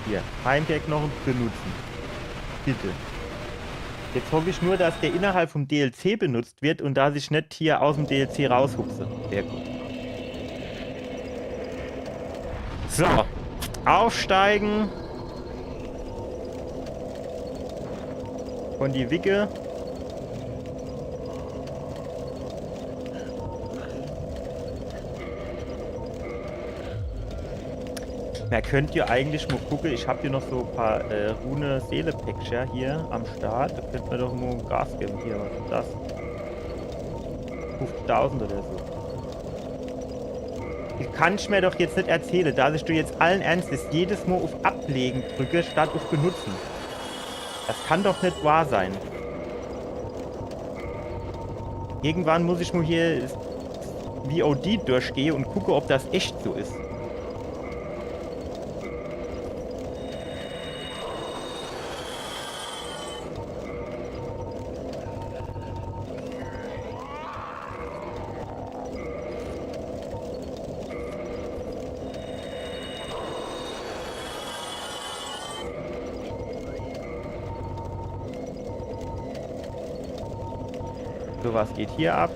Hier, Heimkehrknoche benutze. Bitte. Jetzt hoff ich nur, dass der innerhalb vom D L C benutzt wird und dass ich net hier aus dem D L C raushupse. Sehr gut. So, aufsteige. Von die Wigge. Mer könnt jo eigentlich mo gucke, ich hab hier noch so paar, äh, Rune-Seele-Päckcher hier am Start. Do könnt mer doch mo Gas gewwe. Hier, was is das? Fünfzigtausend oder so. Das kann ich mer doch jetzt net erzähle, dass ich do jetzt allen Ernstes jedes Mo uf Ablegen drücke, statt uf Benutze. Das kann doch net wahr sei. Irgendwann muss ich mo hier V O D durchgehe und gucke, ob das echt so is. So, was geht hier ab?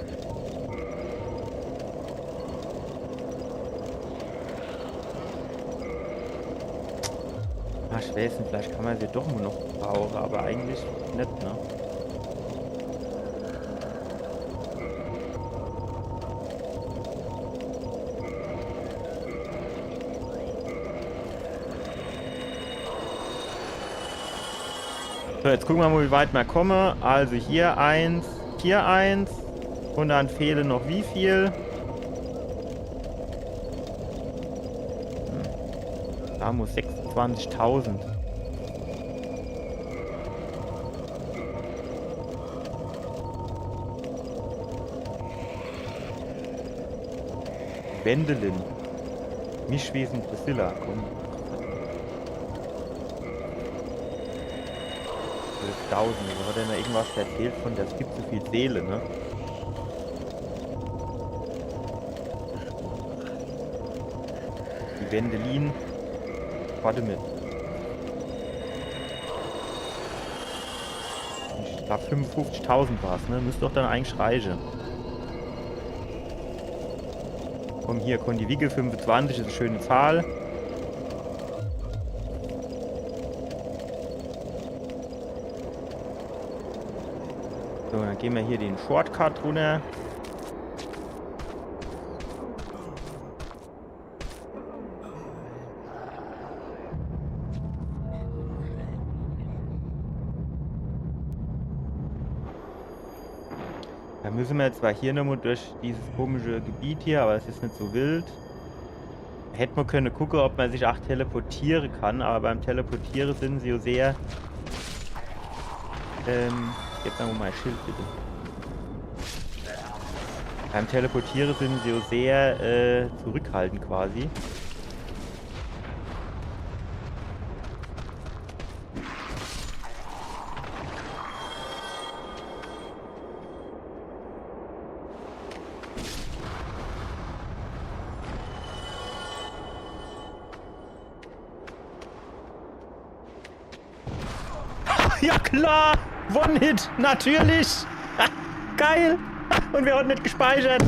Ah, ich weiß net, vielleicht kann mer se doch nur noch brauche, aber eigentlich net, ne? So, jetzt gucke mer mo, wie weit mer komme. Also hier eins, hier eins. Und dann fehle noch wie viel? Hm. Do muss sechsundzwanzigtausend. Wendelin. Mischwesen Priscilla, komm. Zwölftausend, do hat er mir irgendwas erzählt von, es gibt so viel Seele, ne? Die Wendelin. Warte mit. Ich glaab, fünfundfünfzigtausend war's, ne? Müsst doch dann eigentlich reiche. Komm hier, Kondiwigge, fünfundzwanzig is e schöne Zahl. So, dann gehn mer hier den Shortcut runner. Do müsse mer zwar hier nochmo durch dieses komische Gebiet hier, aber es is net so wild. Hätt mer könne gucke, ob mer sich ach teleportiere kann, aber beim Teleportiere sin se jo sehr, ähm, gib mer mo mei Schild, bitte. Beim Teleportiere sin se jo sehr, äh, zurückhaltend quasi. Ja klar! One-Hit! Natürlich! Geil! Und wer hat net gespeichert?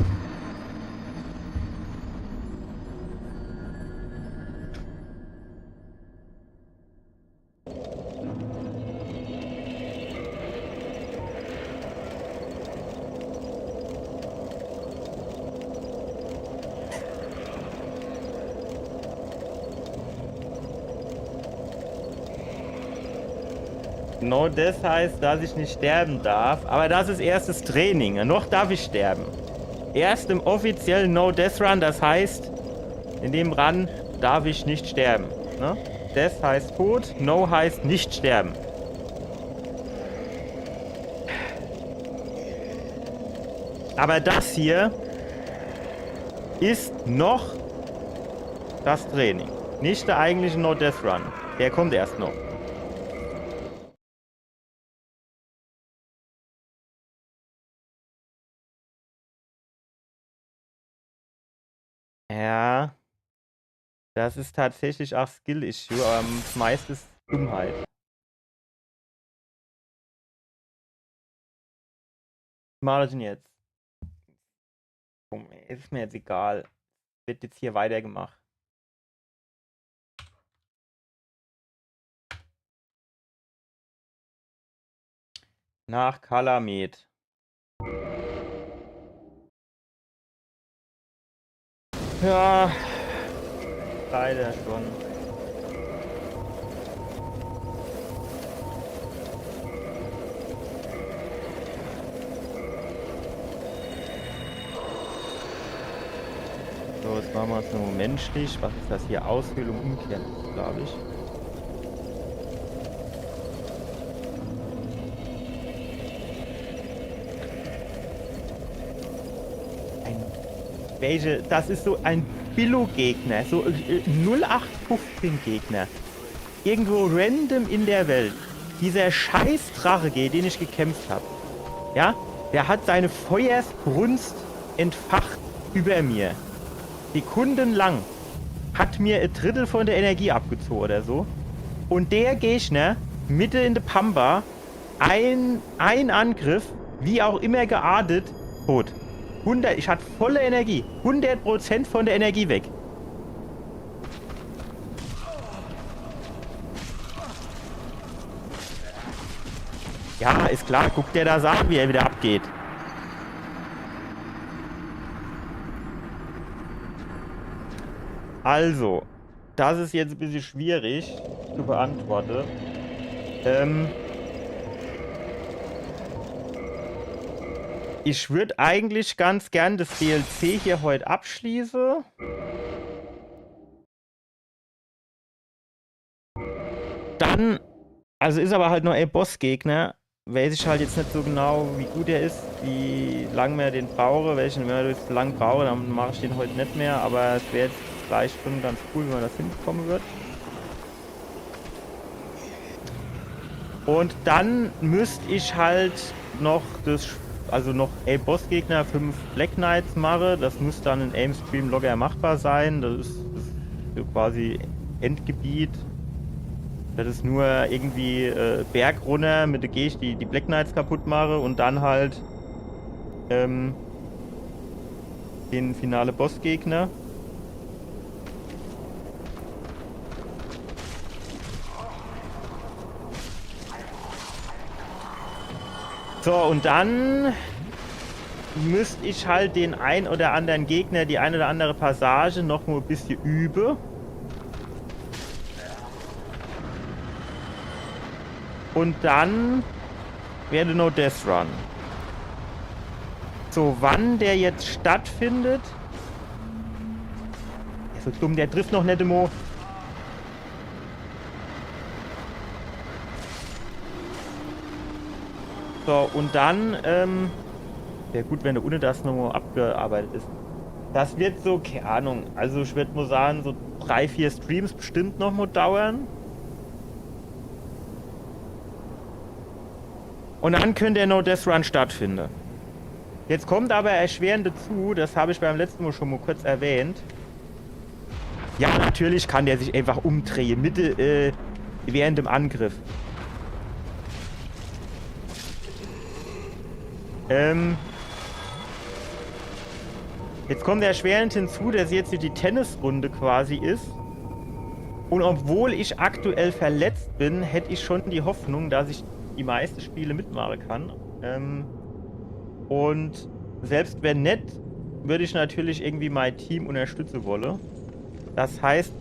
No Death heißt, dass ich nicht sterben darf, aber das ist erstes Training. Noch darf ich sterben. Erst im offiziellen No Death Run, das heißt, in dem Run darf ich nicht sterben. Ne? Death heißt tot, No heißt nicht sterben. Aber das hier ist noch das Training. Net de eigentliche No-Death-Run. Der kommt erscht noch. Ja. Das is tatsächlich ach Skill-Issue, awwer meischt is Dummheit. Was mach ich dann jetzt? Komm, is mir jetzt egal. Werd jetzt hier weitergemacht. Nach Calamith. Ja, leider schon. So, jetzt mache mer uns noch menschlich. Was is das hier? Aushöhlung umkehren, glaab ich. Ein, welche, das is so en Billo-Gegner, so, äh, null acht fünfzehn Gegner. Irgendwo random in der Welt. Dieser scheiß Drache, gege den ich gekämpft hab. Ja? Der hat seine Feuersbrunst entfacht über mir. Sekundenlang. Hat mir e Drittel von der Energie abgezoge oder so. Und der Gegner, mitte in der Pampa, ein, ein Angriff, wie auch immer geartet, tot. Hundert, ich hatt volle Energie. Hundert Prozent von der Energie weg. Ja, is klar. Guck der das an, wie er wieder abgeht. Also, das is jetzt e bissje schwierig zu beantworte. Ähm, ich würd eigentlich ganz gern das D L C hier heut abschließe. Dann, also is aber halt nur e Bossgegner. Weiß ich halt jetzt net so genau, wie gut er is, wie lang mer den brauche. Wenn mer den zu lang brauche, dann mach ich den heut net mehr. Aber es wär jetzt vielleicht schon ganz cool, wenn mer das hinbekomme würd. Und dann müsst ich halt noch das, also noch e Bossgegner, fünf Black Knights mache. Das müsst dann in einem Stream locker machbar sein. Das is, das is so quasi Endgebiet. Das is nur irgendwie, äh, Berg runner mit de Gegner, die die Black Knights kaputt mache und dann halt, ähm, den finale Bossgegner. So, und dann müsst ich halt den ein oder andere Gegner, die ein oder andere Passage noch mo e bissje übe. Und dann wär de No-Death-Run. So, wann der jetzt stattfindet. Der is so dumm, der trifft noch net emol. So, und dann, ähm, wär gut, wenn der ohne das nomo abgearbeitet is. Das wird so, keine Ahnung, also ich würd mo sagen, so drei, vier Streams bestimmt noch mo dauern. Und dann könnt der No-Death-Run stattfinden. Jetzt kommt aber erschwerend dazu, das hab ich beim letzten Mal schon mal kurz erwähnt. Ja, natürlich kann der sich einfach umdrehe, mitte, äh, während dem Angriff. Ähm. Jetzt kommt erschwerend hinzu, dass jetzt hier die Tennisrunde quasi is. Und obwohl ich aktuell verletzt bin, hätt ich schon die Hoffnung, dass ich die meiste Spiele mitmache kann. Ähm, und selbst wenn net, würd ich natürlich irgendwie mein Team unterstütze wolle. Das heißt,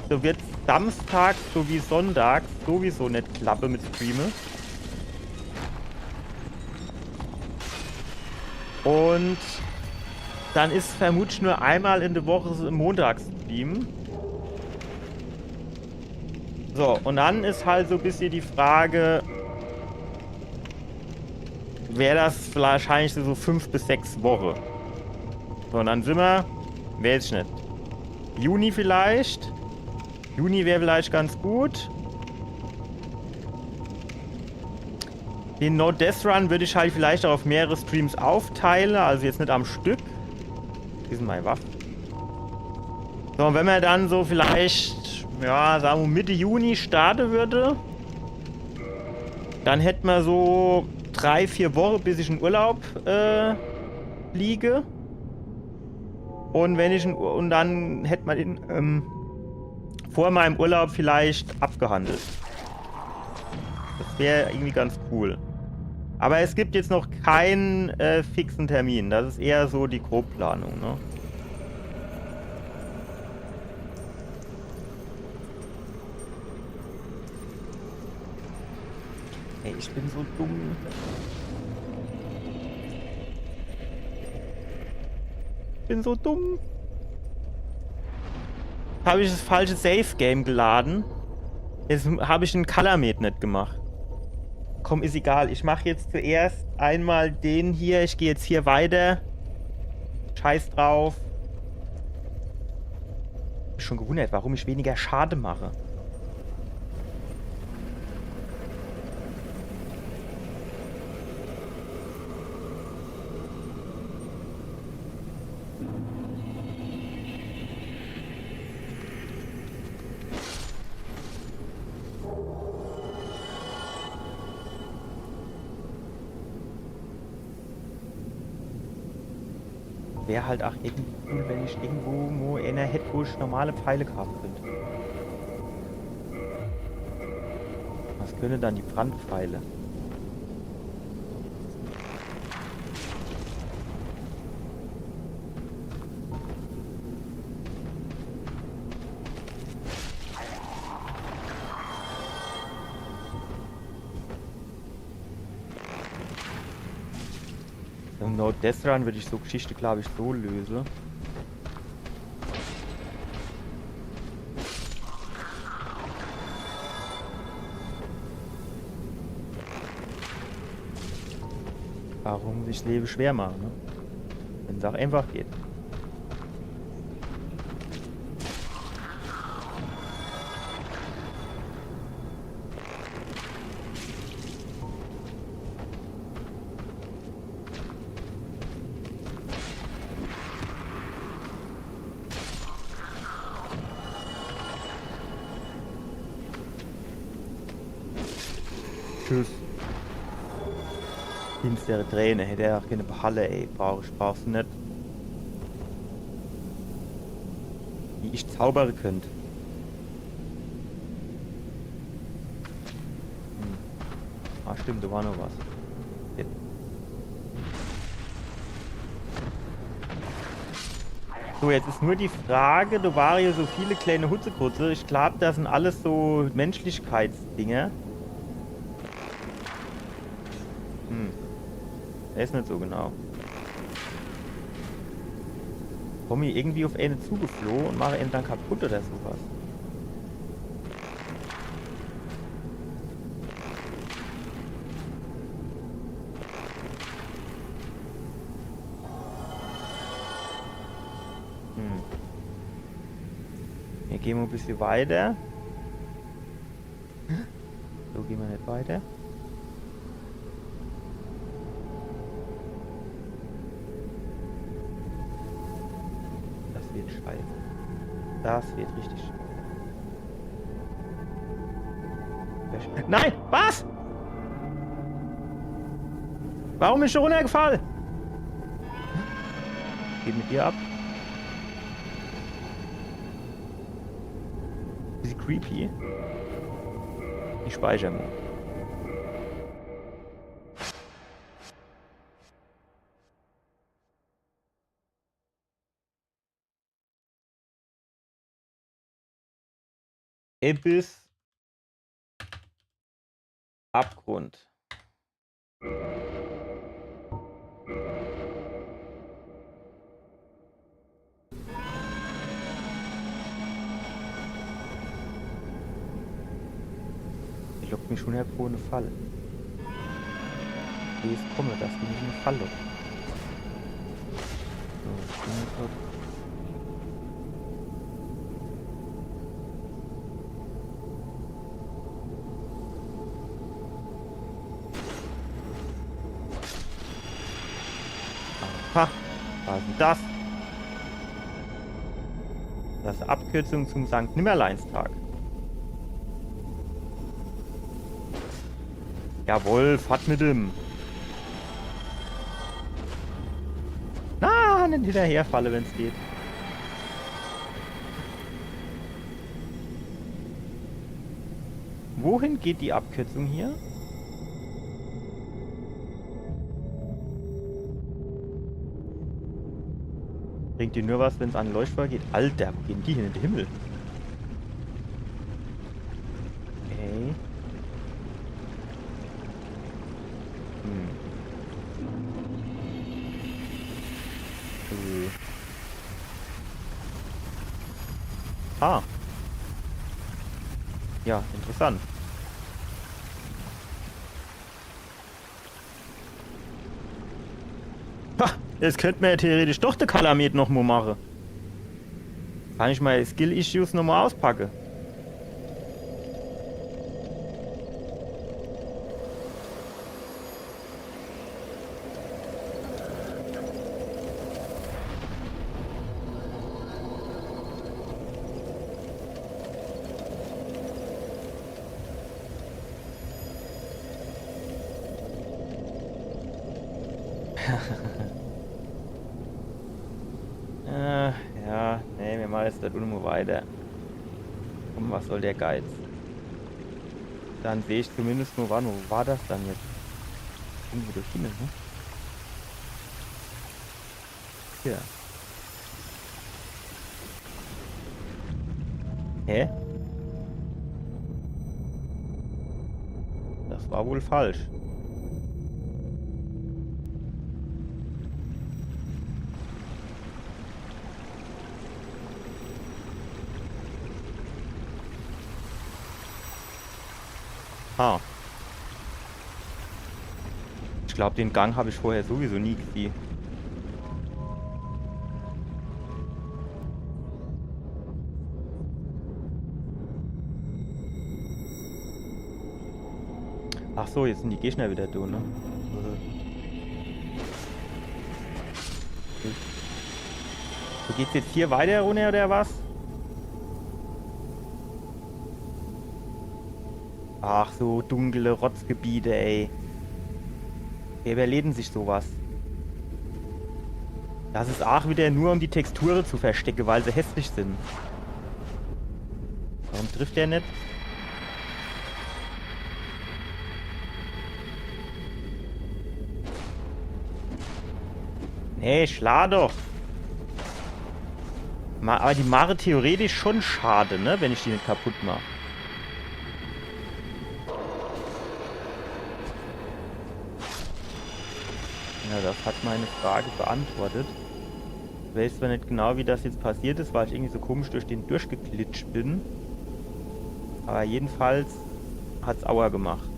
so wird samstags sowie sonntags sowieso net klappe mit Streame. Und dann is vermutlich nur einmal in der Woche so montags Stream. So, und dann is halt so e bissje die Frage, wär das wahrscheinlich so fünf bis sechs Woche. So, und dann simmer, weiß ich net, Juni vielleicht. Juni wär vielleicht ganz gut. Den No Death Run würd ich halt vielleicht auch auf mehrere Streams aufteile, also jetzt net am Stück. Wo is denn mei Waff? So, wenn mer dann so vielleicht, ja, sage mer Mitte Juni starte würde, dann hätt mer so drei, vier Woche, bis ich in Urlaub äh, fliege. Und wenn ich in, Ur- und dann hätt mer den ähm, vor meinem Urlaub vielleicht abgehandelt. Das wär irgendwie ganz cool. Aber es gibt jetzt noch keinen äh, fixen Termin. Das ist eher so die Grobplanung, ne? Ey, ich bin so dumm. Ich bin so dumm. Hab ich das falsche Save Game geladen? Jetzt hab ich den Color Mate net gemacht. Komm, is egal. Ich mach jetzt zuerst einmal den hier. Ich geh jetzt hier weiter. Scheiß drauf. Mich schon gewundert, warum ich weniger Schade mache. Wär halt auch irgendwie cool, wenn ich irgendwo mo einer hätt, wo ich normale Pfeile kaufe könnt. Was können dann die Brandpfeile? Im No Death Run würde ich so Geschichte, glaube ich, so löse. Warum sich Leben schwer machen, ne? Wenn es auch einfach geht. Tschüss. Finstere Träne, hätt er auch keine Behalle, ey. Brauch ich, brauch's net. Wie ich zaubere könnt. Hm. Ah, stimmt, da war noch was. Jetzt. So, jetzt is nur die Frage, da waren ja so viele kleine Hutzekrutze. Ich glaub, das sind alles so Menschlichkeitsdinger. Hm. Der is net so genau. Komm ich irgendwie auf eine zugeflogen und mache ihn dann kaputt oder sowas? Hm. Hier gehen wir ein bisschen weiter. So gehen wir nicht weiter. Das wird scheiße. Das wird richtig scheiße. Nein! Was? Warum bin ich da runtergefallen? Geht mit dir ab. Bisschen creepy. Ich speichere mal. Abyss. Abgrund. Die lockt mich schon her vor eine Falle. Die is komme, dass die mich in eine Falle lockt. So, ich bin jetzt grad. Ha, was is denn das? Das is e Abkürzung zum Sankt-Nimmerleins-Tag. Jawohl, fort mit dem. Na, net hinnerherfalle, wenn's geht. Wohin geht die Abkürzung hier? Bringt die nur was, wenn's an Leuchtfeuer geht? Alter, wo gehn die hin in de Himmel? Ey. Hm. Äh. Ah. Ja, interessant. Ha! Jetzt könnt mer ja theoretisch doch de Kalamet noch mo mache. Kann ich mei Skill-Issues noch mo auspacke? Äh, ja, nee, mir mache jetzt do unne mo weiter. Komm, was soll der Geiz? Dann seh ich zumindest mo, warte, wo war das dann jetzt? Irgendwo do hinne, ne? Hier. Hä? Das war wohl falsch. Ah. Ich glaub, den Gang hab ich vorher sowieso nie gesieh. Ach so, jetzt sin die Gegner wieder do, ne? So, geht's jetzt hier weiter runner oder was? Ach, so dunkle Rotzgebiete, ey. Wer überleht denn sich sowas? Das is aach wieder nur, um die Texture zu verstecke, weil se hässlich sin. Warum trifft der net? Nee, schla doch. Ma-, aber die mache theoretisch schon Schade, ne? Wenn ich die net kaputt mach. Ja, das hat meine Frage beantwortet. Ich weiß zwar net genau, wie das jetzt passiert is, weil ich irgendwie so komisch durch den durchgeglitscht bin. Aber jedenfalls hat's Aua gemacht.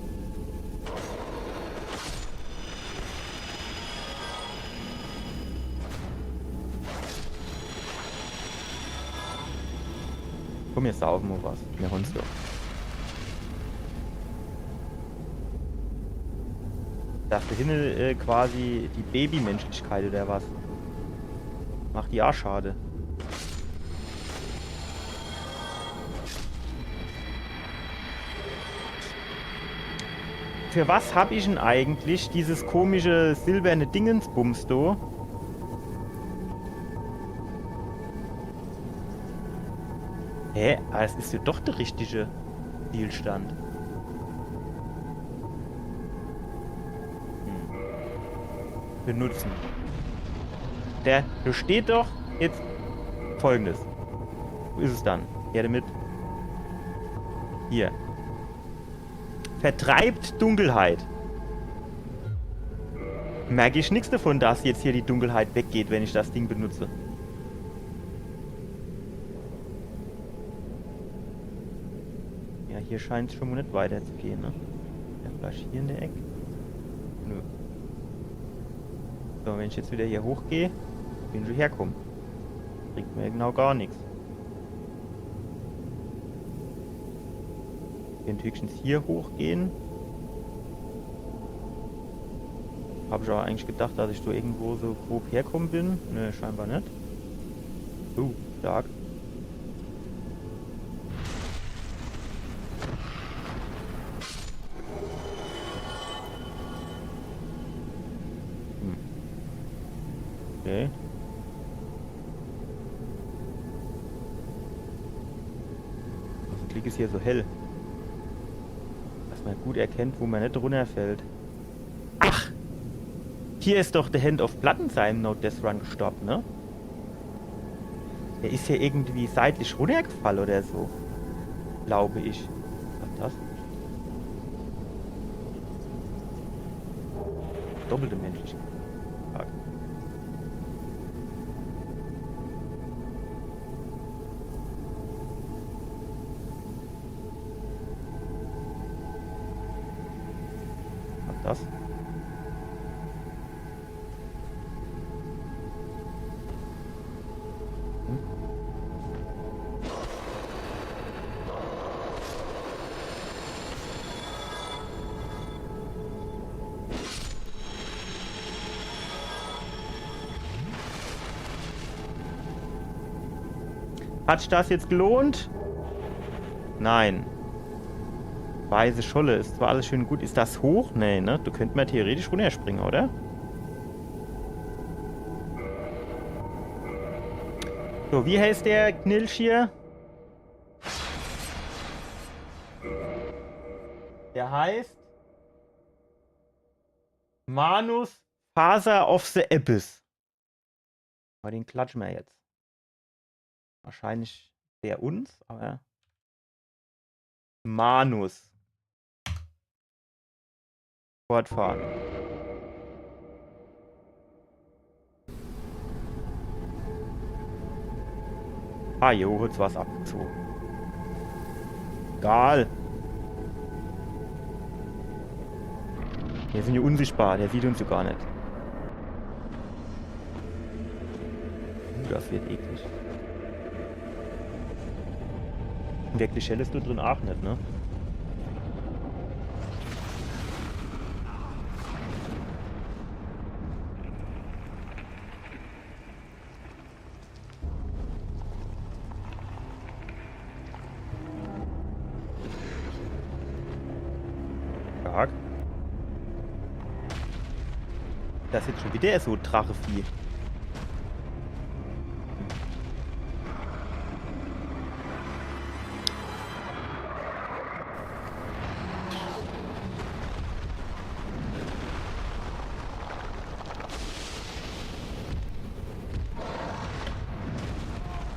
Komm, mir saufe mo was. Mir holen's doch. Das do hinne, äh, quasi die Babymenschlichkeit oder was? Macht die aach Schade. Für was hab ich denn eigentlich dieses komische silberne Dingensbums do? Hä? Aber es is ja doch der richtige Spielstand. Hm. Benutzen. Der, do steht doch jetzt Folgendes. Wo is es dann? Her damit. Hier. Vertreibt Dunkelheit. Merk ich nix davon, dass jetzt hier die Dunkelheit weggeht, wenn ich das Ding benutze. Ja, hier scheint's schon mo net weiterzugehen, ne? Ja, vielleicht hier in der Eck. Nö. So, wenn ich jetzt wieder hier hochgeh, bin ich herkomme. Bringt mir genau gar nix. Könnt höchstens hier hochgehen. Hab ich awwer eigentlich gedacht, dass ich so irgendwo so grob herkomme bin. Nö, scheinbar net. Uh, stark. Hm. Okay. Zum Glück is hier so hell. Dass mer gut erkennt, wo mer net runnerfällt. Ach! Hier is doch de Hand of Blood in seinem No Death Run gestorbe, ne? Der is hier irgendwie seitlich runnergefall oder so. Glaube ich. Was is das? Doppelte Menschlichkeit. Fuck. Was is das? Hm? Hat sich das jetzt gelohnt? Nein. Weiße Scholle, is zwar alles schön und gut. Is das hoch? Nee, ne? Do könnt mer theoretisch runnerspringe, oder? So, wie heißt der Knilch hier? Der heißt Manus, Father of the Abyss. Awwer den klatsche mer jetzt. Wahrscheinlich der uns, awwer Manus. Fortfahre. Ah, hier hoch is was abgezoge. Egal. Mir sin jo unsichtbar, der sieht uns jo gar net. Uh, das wird eklig. Wirklich hell is do drin aach net, ne? Stark. Das is jetzt schon wieder so Drachevieh.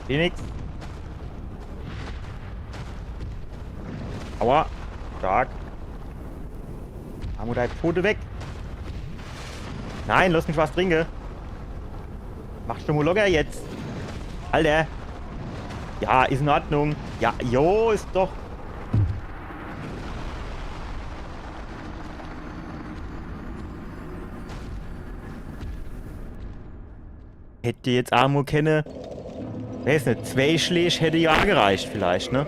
Seh nix. Aua. Stark. Armut, halt Pfote weg. Nein, lass mich was trinke. Mach schon mo locker jetzt. Alter. Ja, is in Ordnung. Ja, jo, is doch. Hätt jetzt aa mo kenne, weiß net, zwei Schläg hätt jo aa gereicht vielleicht, ne?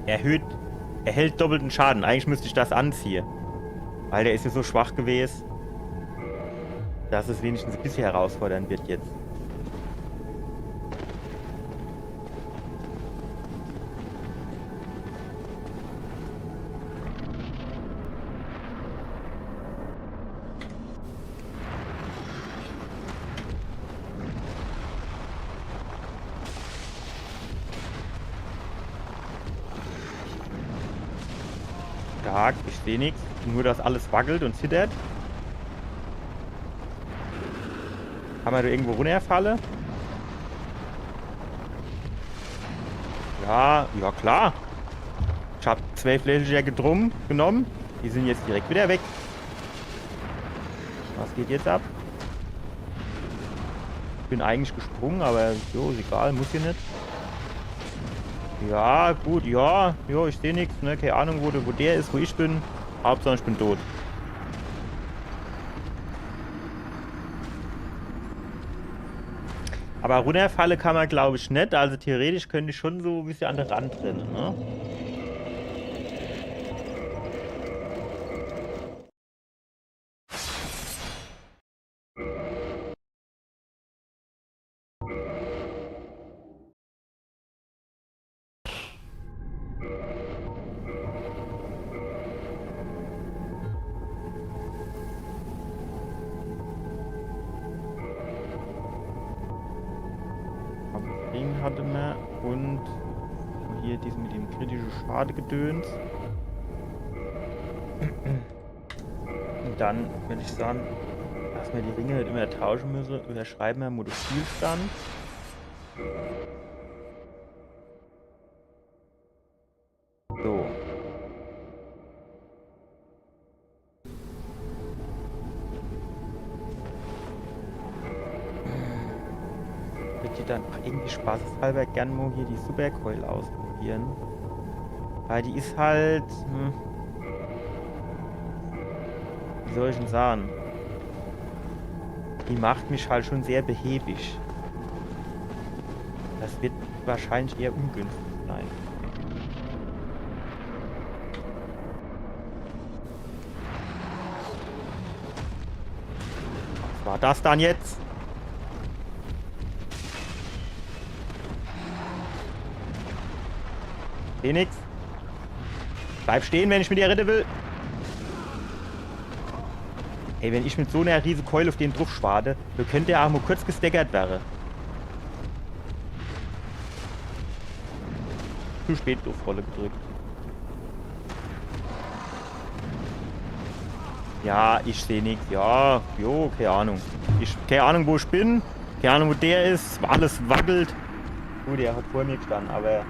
Erhöht, erhält doppelten Schaden. Eigentlich müsst ich das anziehe. Weil der is jo so schwach gewes, dass es wenigstens e bissje herausfordernd wird jetzt. Stark, ich seh nix. Nur, dass alles wackelt und zittert. Kann mer do irgendwo runnerfalle? Ja, ja klar. Ich hab zwölf Fläschel getrunken, genommen. Die sin jetzt direkt wieder weg. Was geht jetzt ab? Ich bin eigentlich gesprungen, aber jo, is egal, muss jo net. Ja, gut, ja. Jo, ich seh nix, ne? Kee Ahnung, wo, de- wo der is, wo ich bin. Hauptsach, ich bin tot. Aber runnerfalle kann ma, glaub ich, net. Also theoretisch könnt ich schon so e bissje an de Rand renne, ne? Ding hatte mer und hier dies mit dem kritischen Schade gedöns. Und dann, wenn ich sage, dass mer die Ringe net immer tausche müsse, überschreibe mer mol de Spielstand. So. Würd die dann ach irgendwie spaßeshalber gern mol hier die Superkeul ausprobiere. Weil die is halt, hm, wie soll ich'n sage? Die macht mich halt schon sehr behäbig. Das wird wahrscheinlich eher ungünstig sein. Was war das dann jetzt? Seh nix. Bleib stehen, wenn ich mit dir rede will. Ey, wenn ich mit so ner riese Keul uff den druff schwade, do könnt der ach mol kurz gestaggert werre. Zu spät uff Rolle gedrückt. Ja, ich seh nix. Ja, jo, kee Ahnung. Ich, kee Ahnung, wo ich bin. Kee Ahnung, wo der is. Alles wackelt. Gut, der hat vor mir gestann, aber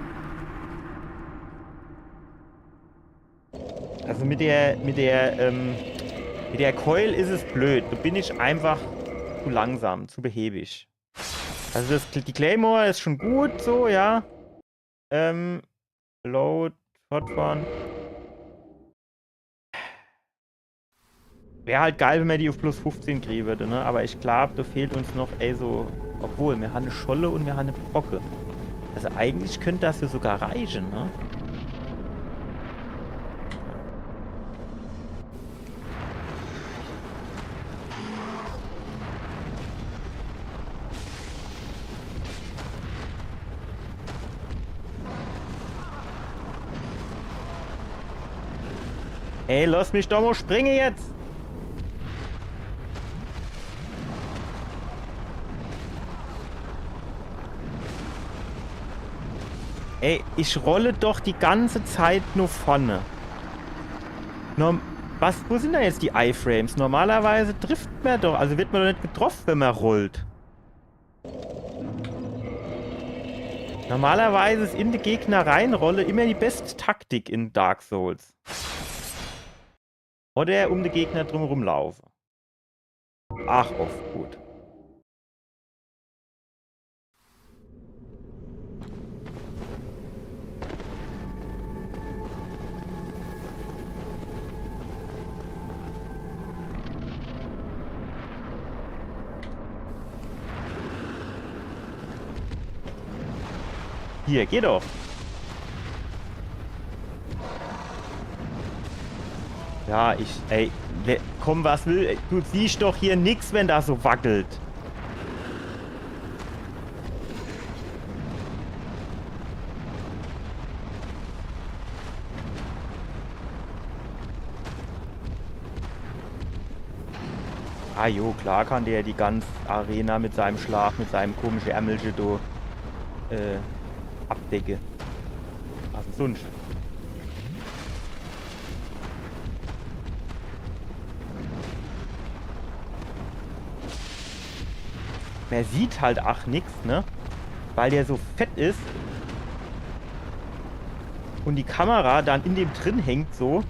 also mit der, mit der, ähm, mit der Keul is es blöd. Do bin ich einfach zu langsam, zu behäbig. Also das, die Claymore is schon gut, so, ja. Ähm, Load, fortfahren. Wär halt geil, wenn mer die uff plus fuffzehn kriege würde, ne? Aber ich glaub, do fehlt uns noch, ey, so, obwohl, mer han e Scholle und mer han e Brocke. Also eigentlich könnt das jo sogar reiche, ne? Ey, lass mich doch mol springe jetzt! Ey, ich rolle doch die ganze Zeit nur vorne. Norm-, was, wo sin do jetzt die Iframes? Normalerweise trifft mer doch, also wird mer doch net getroff, wenn mer rollt. Normalerweise is in de Gegner reinrolle immer die beste Taktik in Dark Souls. Oder um de Gegner drumherum laufe. Ach, uff, gut. Hier, geh doch. Ja, ich, ey, le-, komm, was will, ey, du siehst doch hier nix, wenn das so wackelt. Ah jo, klar kann der die ganz Arena mit seinem Schlag, mit seinem komische Ärmelche do, äh, abdecke. Was denn sonst? Mer sieht halt ach nix, ne? Weil der so fett is. Und die Kamera dann in dem drin hängt, so.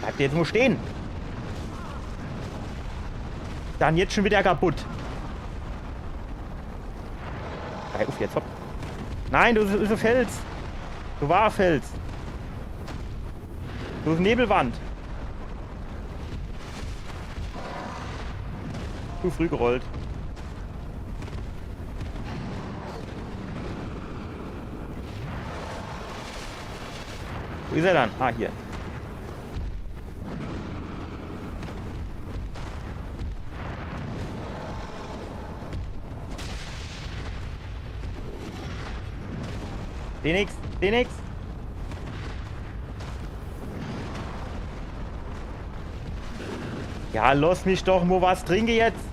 Bleibt der jetzt nur stehen? Dann jetzt schon wieder kaputt. Hei uff jetzt, hopp. Nein, do is, is e Fels. Do war e Fels. Do is e Nebelwand. Zu früh gerollt. Wo is er dann? Ah, hier. Seh nix, seh nix. Ja, lass mich doch mo was trinke jetzt.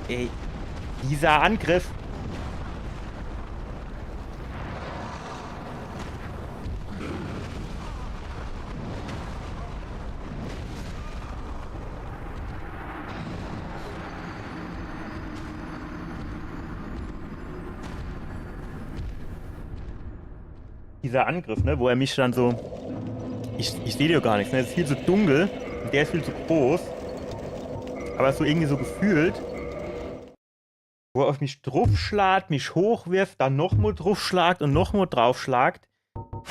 Ey, dieser Angriff. Dieser Angriff, ne, wo er mich dann so. Ich, ich seh do gar nix, ne? Es is viel zu dunkel. Der is viel zu groß. Aber so irgendwie so gefühlt, wo er uff mich druffschlagt, mich hochwirft, dann noch mo druffschlagt un noch mo druffschlagt.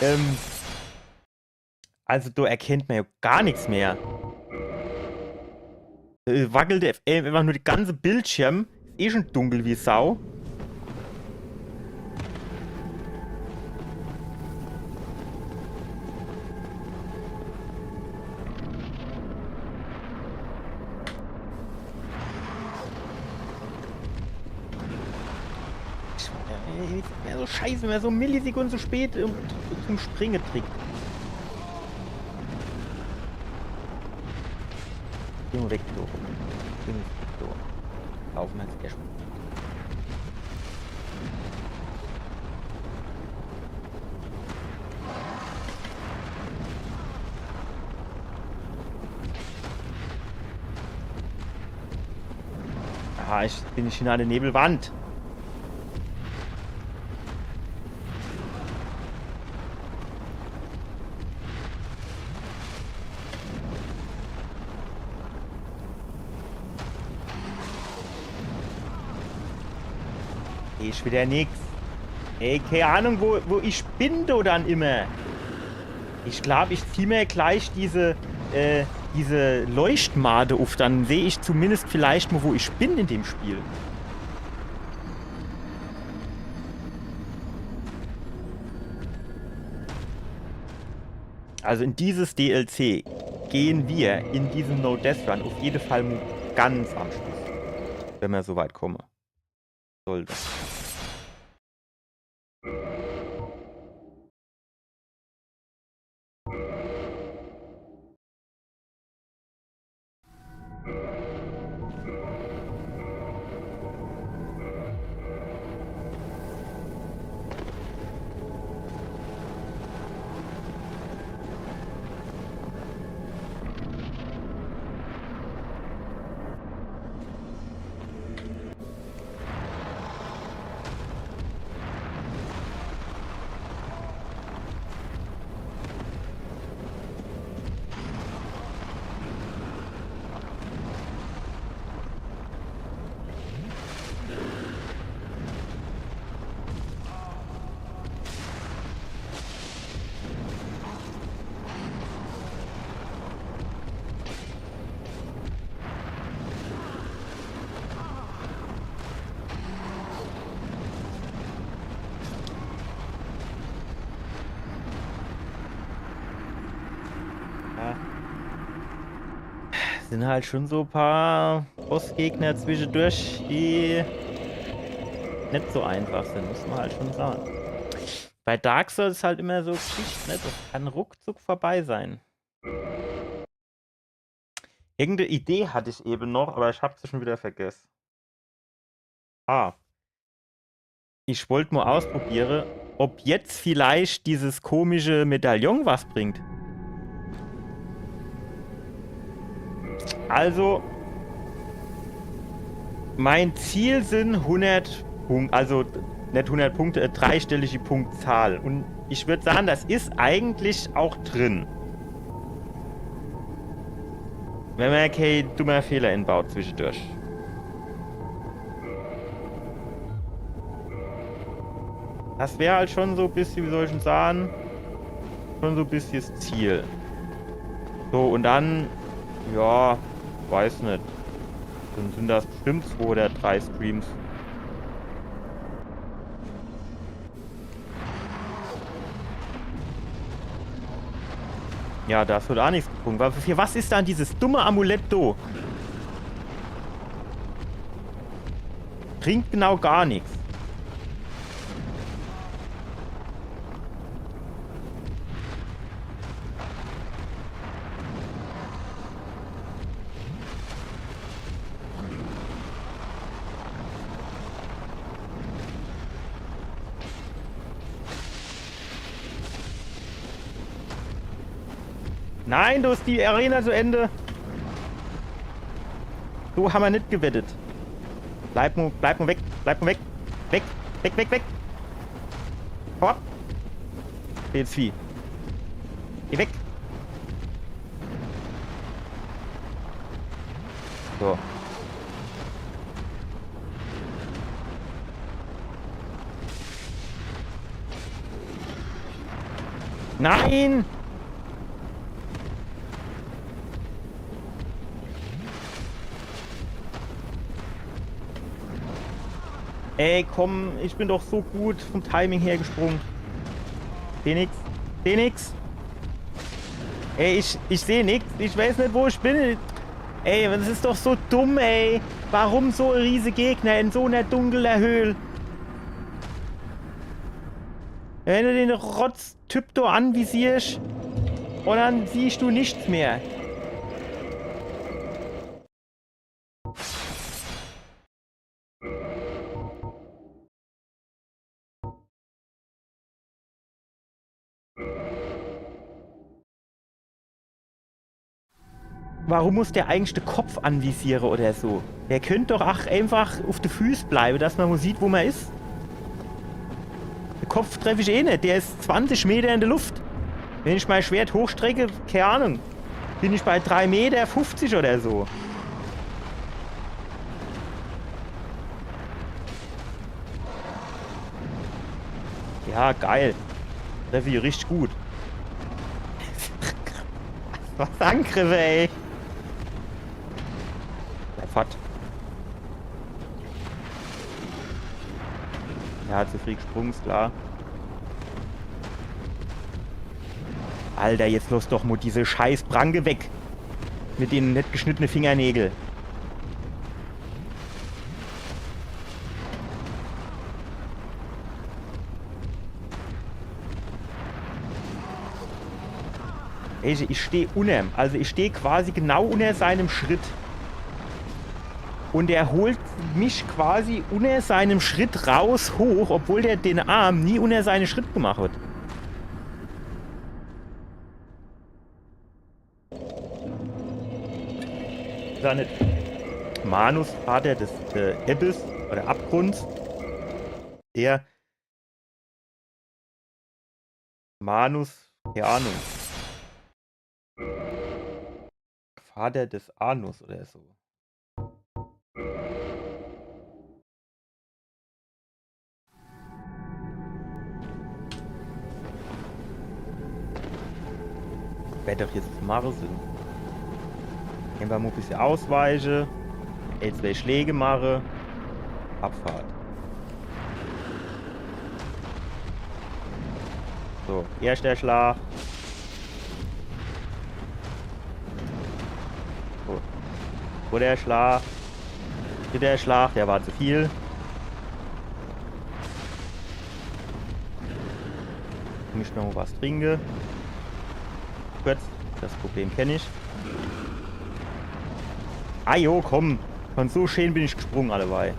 Ähm, also do erkennt mer jo gar nix mehr. Äh, wackelt eff-, äh, einfach nur de ganze Bildschirm. Is eh schon dunkel wie Sau. Ja, so scheiße, wenn mer so Millisekunde zu spät, ähm, zum Springe drickt. Geh mo weg, du. Geh mo weg, du. Laufe mer jetzt erscht mo. Aha, ich bin nicht hinter der Nebelwand. Is wieder nix. Ey, keine Ahnung, wo, wo ich bin do dann immer. Ich glaub, ich zieh mir gleich diese, äh, diese Leuchtmade uff. Dann seh ich zumindest vielleicht mo, wo ich bin in dem Spiel. Also in dieses D L C gehen wir in diesem No Death Run auf jede Fall mo ganz am Schluss, wenn mer so weit komme sollte. Ja. Sind halt schon so paar Bossgegner zwischendurch, die net so einfach sind, muss man halt schon sagen. Bei Dark Souls is halt immer so Geschichte, ne? Das kann ruckzuck vorbei sein. Irgendeine Idee hatte ich eben noch, aber ich hab sie schon wieder vergessen. Ah. Ich wollt mal ausprobieren, ob jetzt vielleicht dieses komische Medaillon was bringt. Also, mein Ziel sind hundert Punkte, also net hundert Punkte, äh, dreistellige Punktzahl. Und ich würd sagen, das is eigentlich auch drin. Wenn man kein dummer Fehler inbaut zwischendurch. Das wär halt schon so e bissje, wie soll ich denn sage, schon so e bissje das Ziel. So, und dann, ja, weiß net. Dann sind das bestimmt zwei oder drei Streams. Ja, das wird auch nichts getrunken. Wa-, für was ist dann dieses dumme Amulett do? Bringt genau gar nichts. Nein, do is die Arena zu Ende. So hammer net gewettet. Bleib mo, bleib mo weg, bleib mo weg. Weg, weg, weg, weg. Hau ab. Jetzt Vieh. Geh weg. So. Nein! Ey, komm, ich bin doch so gut vom Timing her gesprungen. Seh nix. Seh nix. Ey, ich, ich seh nix. Ich weiß net, wo ich bin. Ey, das is doch so dumm, ey. Warum so e riese Gegner in so ner dunkler Höhl? Wenn du den Rotz-Typ do anvisierst und dann siehst du nichts mehr. Warum muss der eigentlich de Kopf anvisiere oder so? Der könnt doch ach einfach uf de Füß bleibe, dass man mo sieht, wo man is. De Kopf treff ich eh net, der is zwanzig Meter in de Luft. Wenn ich mei Schwert hochstrecke, kei Ahnung, bin ich bei drei Meter fünfzig oder so. Ja, geil. Treff ich richtig gut. Was Angriffe, ey. Bleib fort. Ja, zu viel gesprungen, is klar. Alter, jetzt loss doch mo diese scheiß Pranke weg. Mit den net geschnittene Fingernägel. Ey, ich steh unnerm, also ich steh quasi genau unner seinem Schritt. Und er holt mich quasi unner seinem Schritt raus hoch, obwohl der den Arm nie unner seine Schritt gemacht hat. Is er net Manus, Vater des, äh, Abyss oder Abgrunds? Der Manus, kei Ahnung. Vater des Anus oder so. Werd doch jetzt mache Sinn. Einfach mo e bissje ausweiche. Ey, zwei Schläge mache. Abfahrt. So, erschter Schlag. Gut. Zweiter Schlag. Dritter Schlag, der war zu viel. Muss ich noch was trinke. Kurz, das Problem kenn ich. Ah jo, komm. Von so schön bin ich gesprungen, alleweil.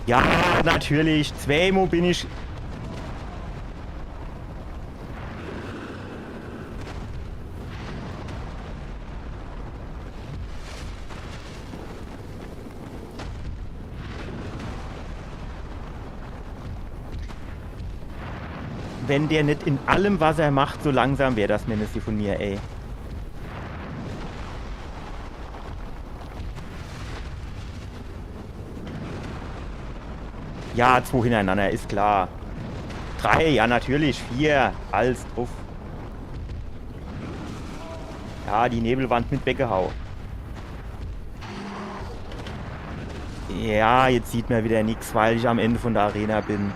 Ja, natürlich. Zweemo bin ich. Wenn der net in allem, was er macht, so langsam wär, das Menacey von mir, ey. Ja, zwo hintereinander, is klar. Drei, ja natürlich, vier, alles druff. Ja, die Nebelwand mit weggehau. Ja, jetzt sieht mer wieder nix, weil ich am Ende von der Arena bin.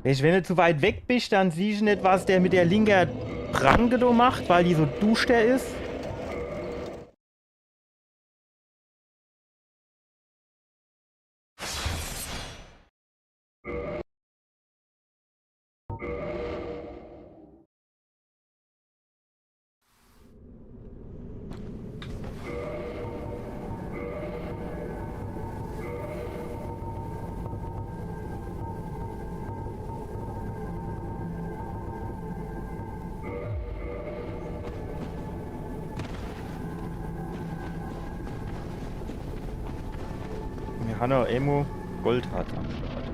Wenn ich, wenn du zu weit weg bist, dann siehst du net, was der mit der linker Pranke do macht, weil die so duschter is. Mir han noch emol Goldharz am Start.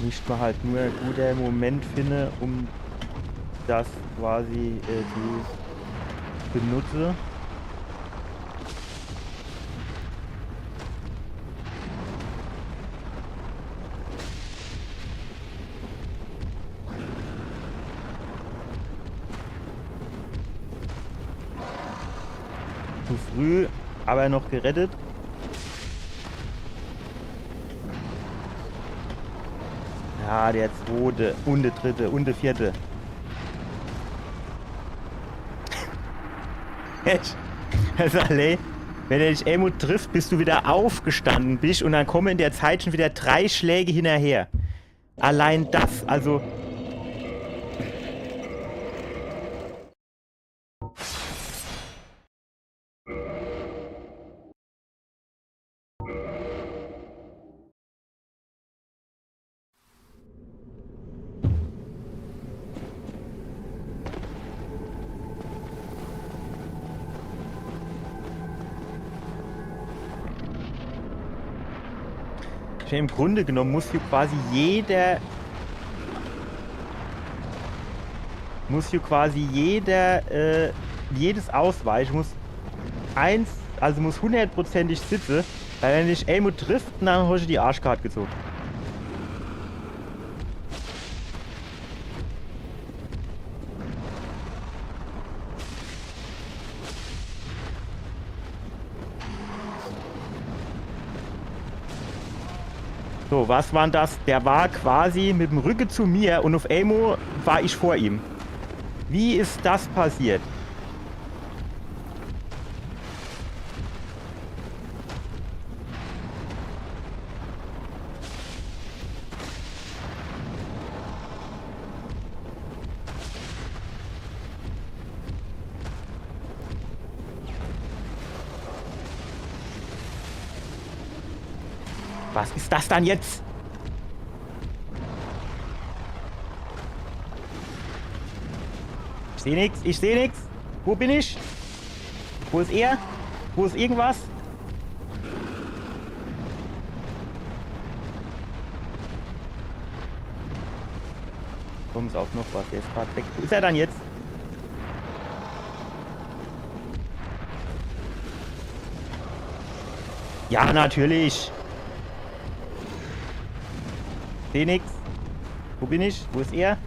Misst mer halt nur en guter Moment finde, um das quasi, äh, zu benutze. Zu früh, aber noch gerettet. Ja, der zwote und der dritte und der vierte. Echt? Also, alle, wenn er dich emol trifft, bis du wieder aufgestanden bist und dann kommen in der Zeit schon wieder drei Schläge hinterher. Allein das, also. Ich mein, im Grunde genommen muss hier quasi jeder, muss hier quasi jeder, äh, jedes Ausweichen muss eins, also muss hundertprozentig sitze, weil wenn dich emol trifft, dann hast du die Arschkarte gezogen. So, was war denn das? Der war quasi mit dem Rücken zu mir und auf emol war ich vor ihm. Wie ist das passiert? Was ist das dann jetzt? Ich seh nix, ich seh nix. Wo bin ich? Wo ist er? Wo ist irgendwas? Komm, ist auch noch was. Der ist grad weg. Wo ist er dann jetzt? Ja, natürlich. Seh nix. Wo bin ich? Wo ist er?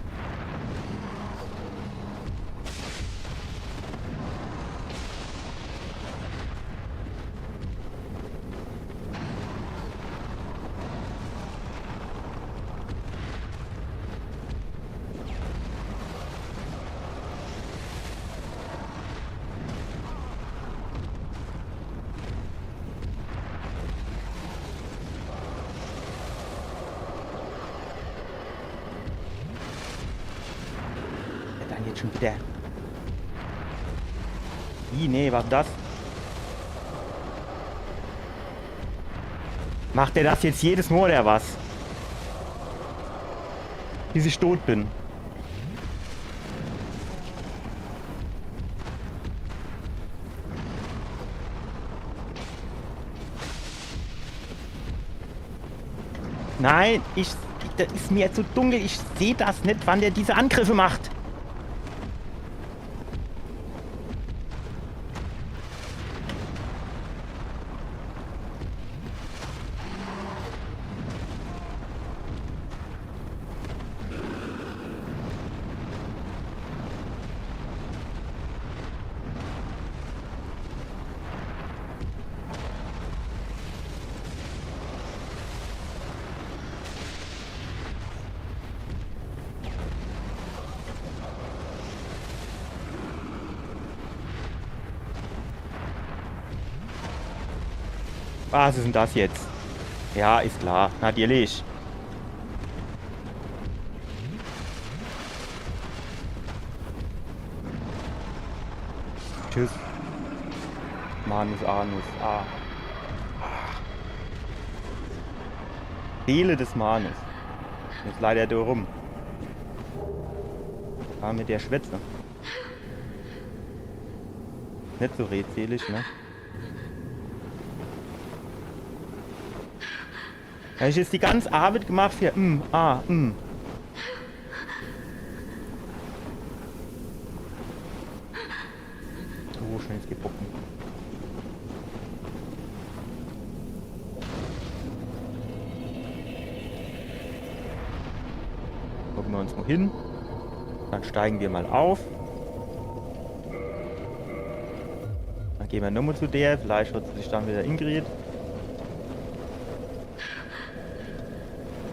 Ja, dann jetzt schon wieder. Ih, nee, was denn das? Macht der das jetzt jedes Mal oder was? Bis ich tot bin. Nein, ich, das is mir zu dunkel. Ich seh das net, wann der diese Angriffe macht. Was is denn das jetzt? Ja, is klar. Natürlich. Tschüss. Manus, Anus. Ah. Seele des Manus. Jetzt leider do rum. Kann mit der schwätze. Net so redselig, ne? Hab ich jetzt die ganze Arbeit gemacht für, mm, ah, mm. Oh, schönes Gebocken. Gucken wir uns mal hin. Dann steigen wir mal auf. Dann gehen wir nochmal zu der. Vielleicht hat sie sich dann wieder Ingrid.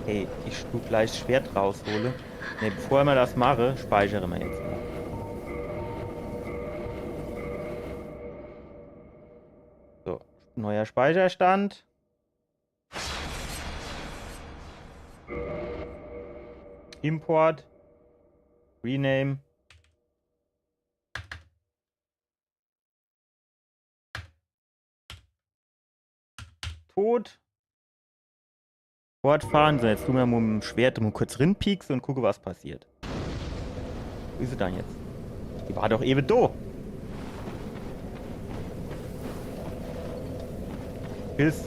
Hey, ich tu gleich das Schwert raushole. Ne, bevor wir das mache, speichere wir jetzt mal. So, neuer Speicherstand. Import. Rename. Tot. Fortfahren. So, jetzt tun wir mal mit dem Schwert mal kurz rinpiekse und gucke, was passiert. Wo is sie dann jetzt? Die war doch ewe do. Piss.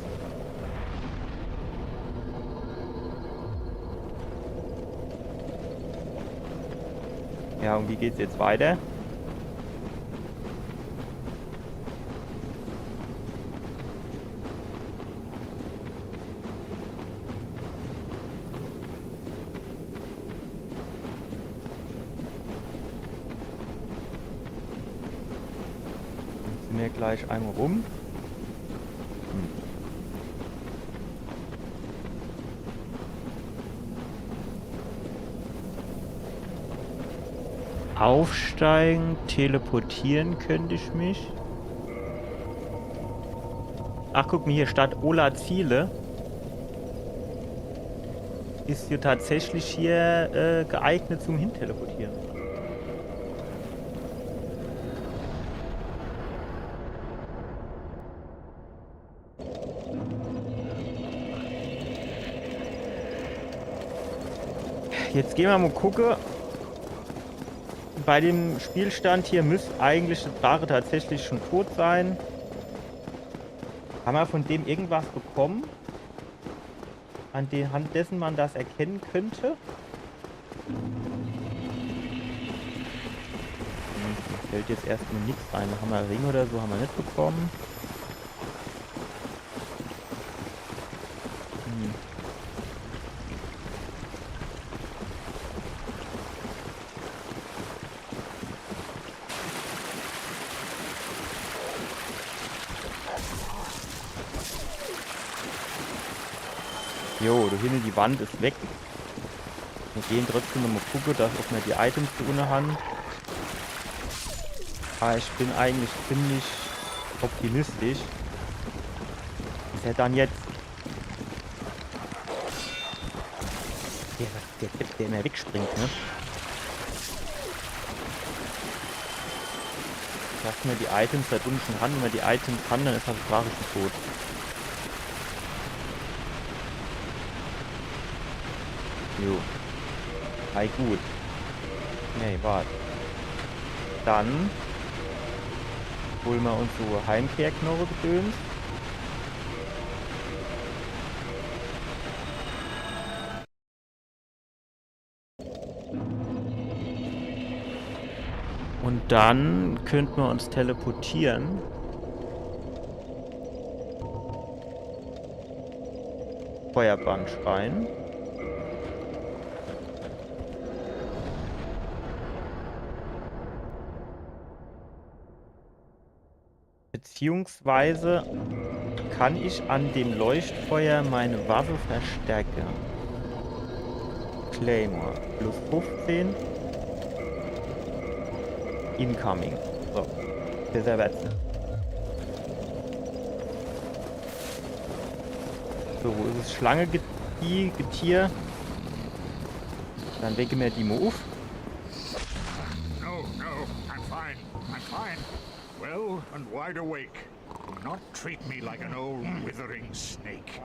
Ja, und wie geht's jetzt weiter? Sind wir gleich einmal rum? Hm. Aufsteigen, teleportieren könnte ich mich. Ach, guck mal hier, statt Ola Ziele is hier tatsächlich hier äh, geeignet zum Hinteleportieren. Jetzt gehen wir mal gucken. Bei dem Spielstand hier müsste eigentlich der Drache tatsächlich schon tot sein. Haben wir von dem irgendwas bekommen, an der Hand dessen man das erkennen könnte? Hm, mir fällt jetzt erstmal nichts ein. Haben wir Ring oder so, haben wir nicht bekommen. Hm. Jo, do hinne die Wand is weg. Wir gehen trotzdem nochmal gucken, dass, ob wir die Items do unne haben. Aber ich bin eigentlich ziemlich optimistisch. Is er dann jetzt der, der Depp, der immer wegspringt, ne? Lass mir die Items da unten schon ran. Wenn wir die Items haben, dann is das Drache schon tot. Jo. Ei, gut. Nee, wart. Dann hole mer uns so Heimkehrknoche-Gedöns. Und dann könnten wir uns teleportieren. Feuerbandschrein. Beziehungsweise kann ich an dem Leuchtfeuer meine Waffe verstärken. Claymore. Plus fünfzehn. Incoming. So. Besser wird's net. So, wo is es? Schlange, Geti-, Getier. Dann wecke mer die mo uff. No, no, I'm fine. I'm fine. Well and wide awake. Do not treat me like an old withering snake.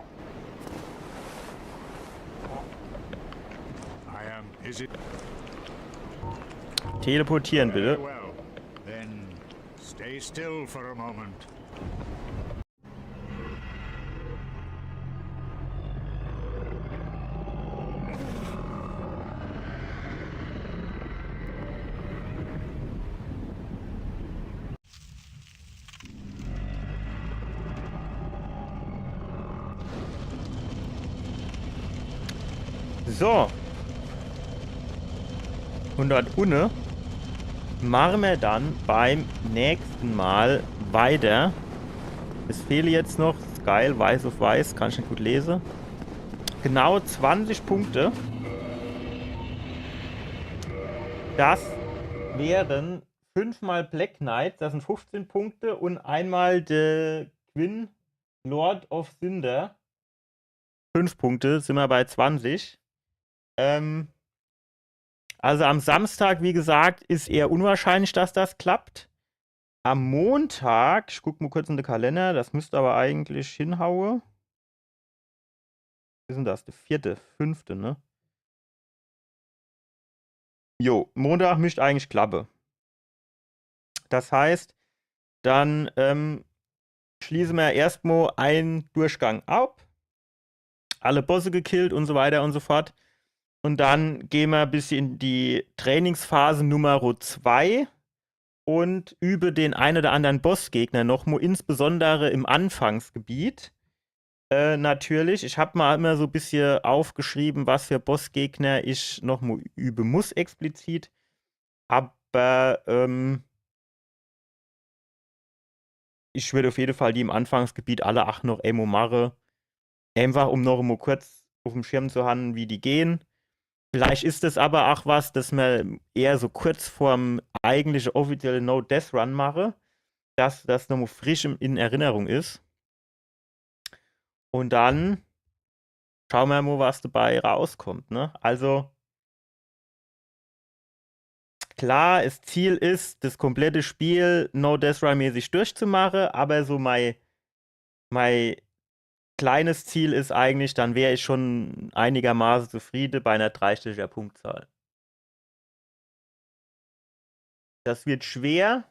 I am. Is it? Teleportieren, bitte. Well, then stay still for a moment. So. Und dort unne mache mer dann beim nächsten Mal weiter. Es fehle jetzt noch, geil, weiß auf weiß, kann ich net gut lese. Genau zwanzig Punkte. Das wären fünfmal Black Knight, das sind fünfzehn Punkte, und einmal de Quinn, Lord of Cinder. Fünf Punkte, sind wir bei zwanzig. Ähm, also am Samstag, wie gesagt, ist eher unwahrscheinlich, dass das klappt. Am Montag, ich guck mal kurz in den Kalender, das müsste aber eigentlich hinhaue. Wie ist denn das? Der vierte, fünfte, ne? Jo, Montag müsste eigentlich klappe. Das heißt, dann, ähm, schließe mer erstmal einen Durchgang ab. Alle Bosse gekillt und so weiter und so fort. Und dann gehen wir bis in die Trainingsphase Nummer zwei und übe den ein oder anderen Bossgegner noch mal, insbesondere im Anfangsgebiet. Äh, natürlich, ich hab mal immer so ein bisschen aufgeschrieben, was für Bossgegner ich noch mal üben muss explizit. Aber, ähm, ich würde auf jeden Fall die im Anfangsgebiet alle acht noch einmal mache. Einfach um noch einmal kurz auf dem Schirm zu haben, wie die gehen. Vielleicht ist es aber auch was, das man eher so kurz vorm eigentliche offizielle No-Death-Run mache, dass das nochmal frisch in, in Erinnerung ist. Und dann schauen wir mal, was dabei rauskommt, ne? Also, klar, das Ziel ist, das komplette Spiel No-Death-Run-mäßig durchzumachen, aber so mein, mein kleines Ziel ist eigentlich, dann wäre ich schon einigermaßen zufrieden bei einer dreistelliger Punktzahl. Das wird schwer.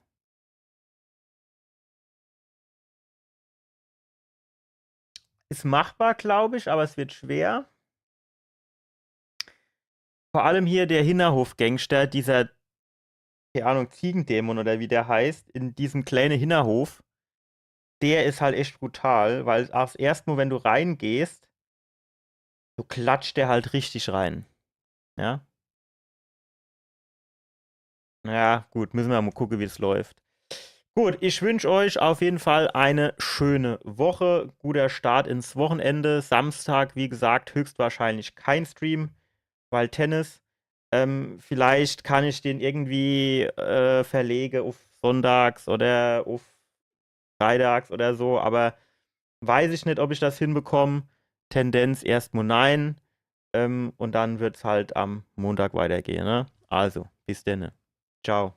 Ist machbar, glaube ich, aber es wird schwer. Vor allem hier der Hinterhof-Gangster, dieser, keine Ahnung, Ziegendämon oder wie der heißt, in diesem kleinen Hinterhof, der ist halt echt brutal, weil auch das erste Mal, wenn du reingehst, so klatscht der halt richtig rein. Ja. Ja, gut, müssen wir mal gucken, wie es läuft. Gut, ich wünsche euch auf jeden Fall eine schöne Woche, guter Start ins Wochenende. Samstag, wie gesagt, höchstwahrscheinlich kein Stream, weil Tennis. Ähm, vielleicht kann ich den irgendwie, äh, verlege auf sonntags oder auf freitags oder so, aber weiß ich nicht, ob ich das hinbekomme. Tendenz erstmal nein. Ähm, und dann wird's halt am Montag weitergehen, ne? Also, bis denne. Ciao.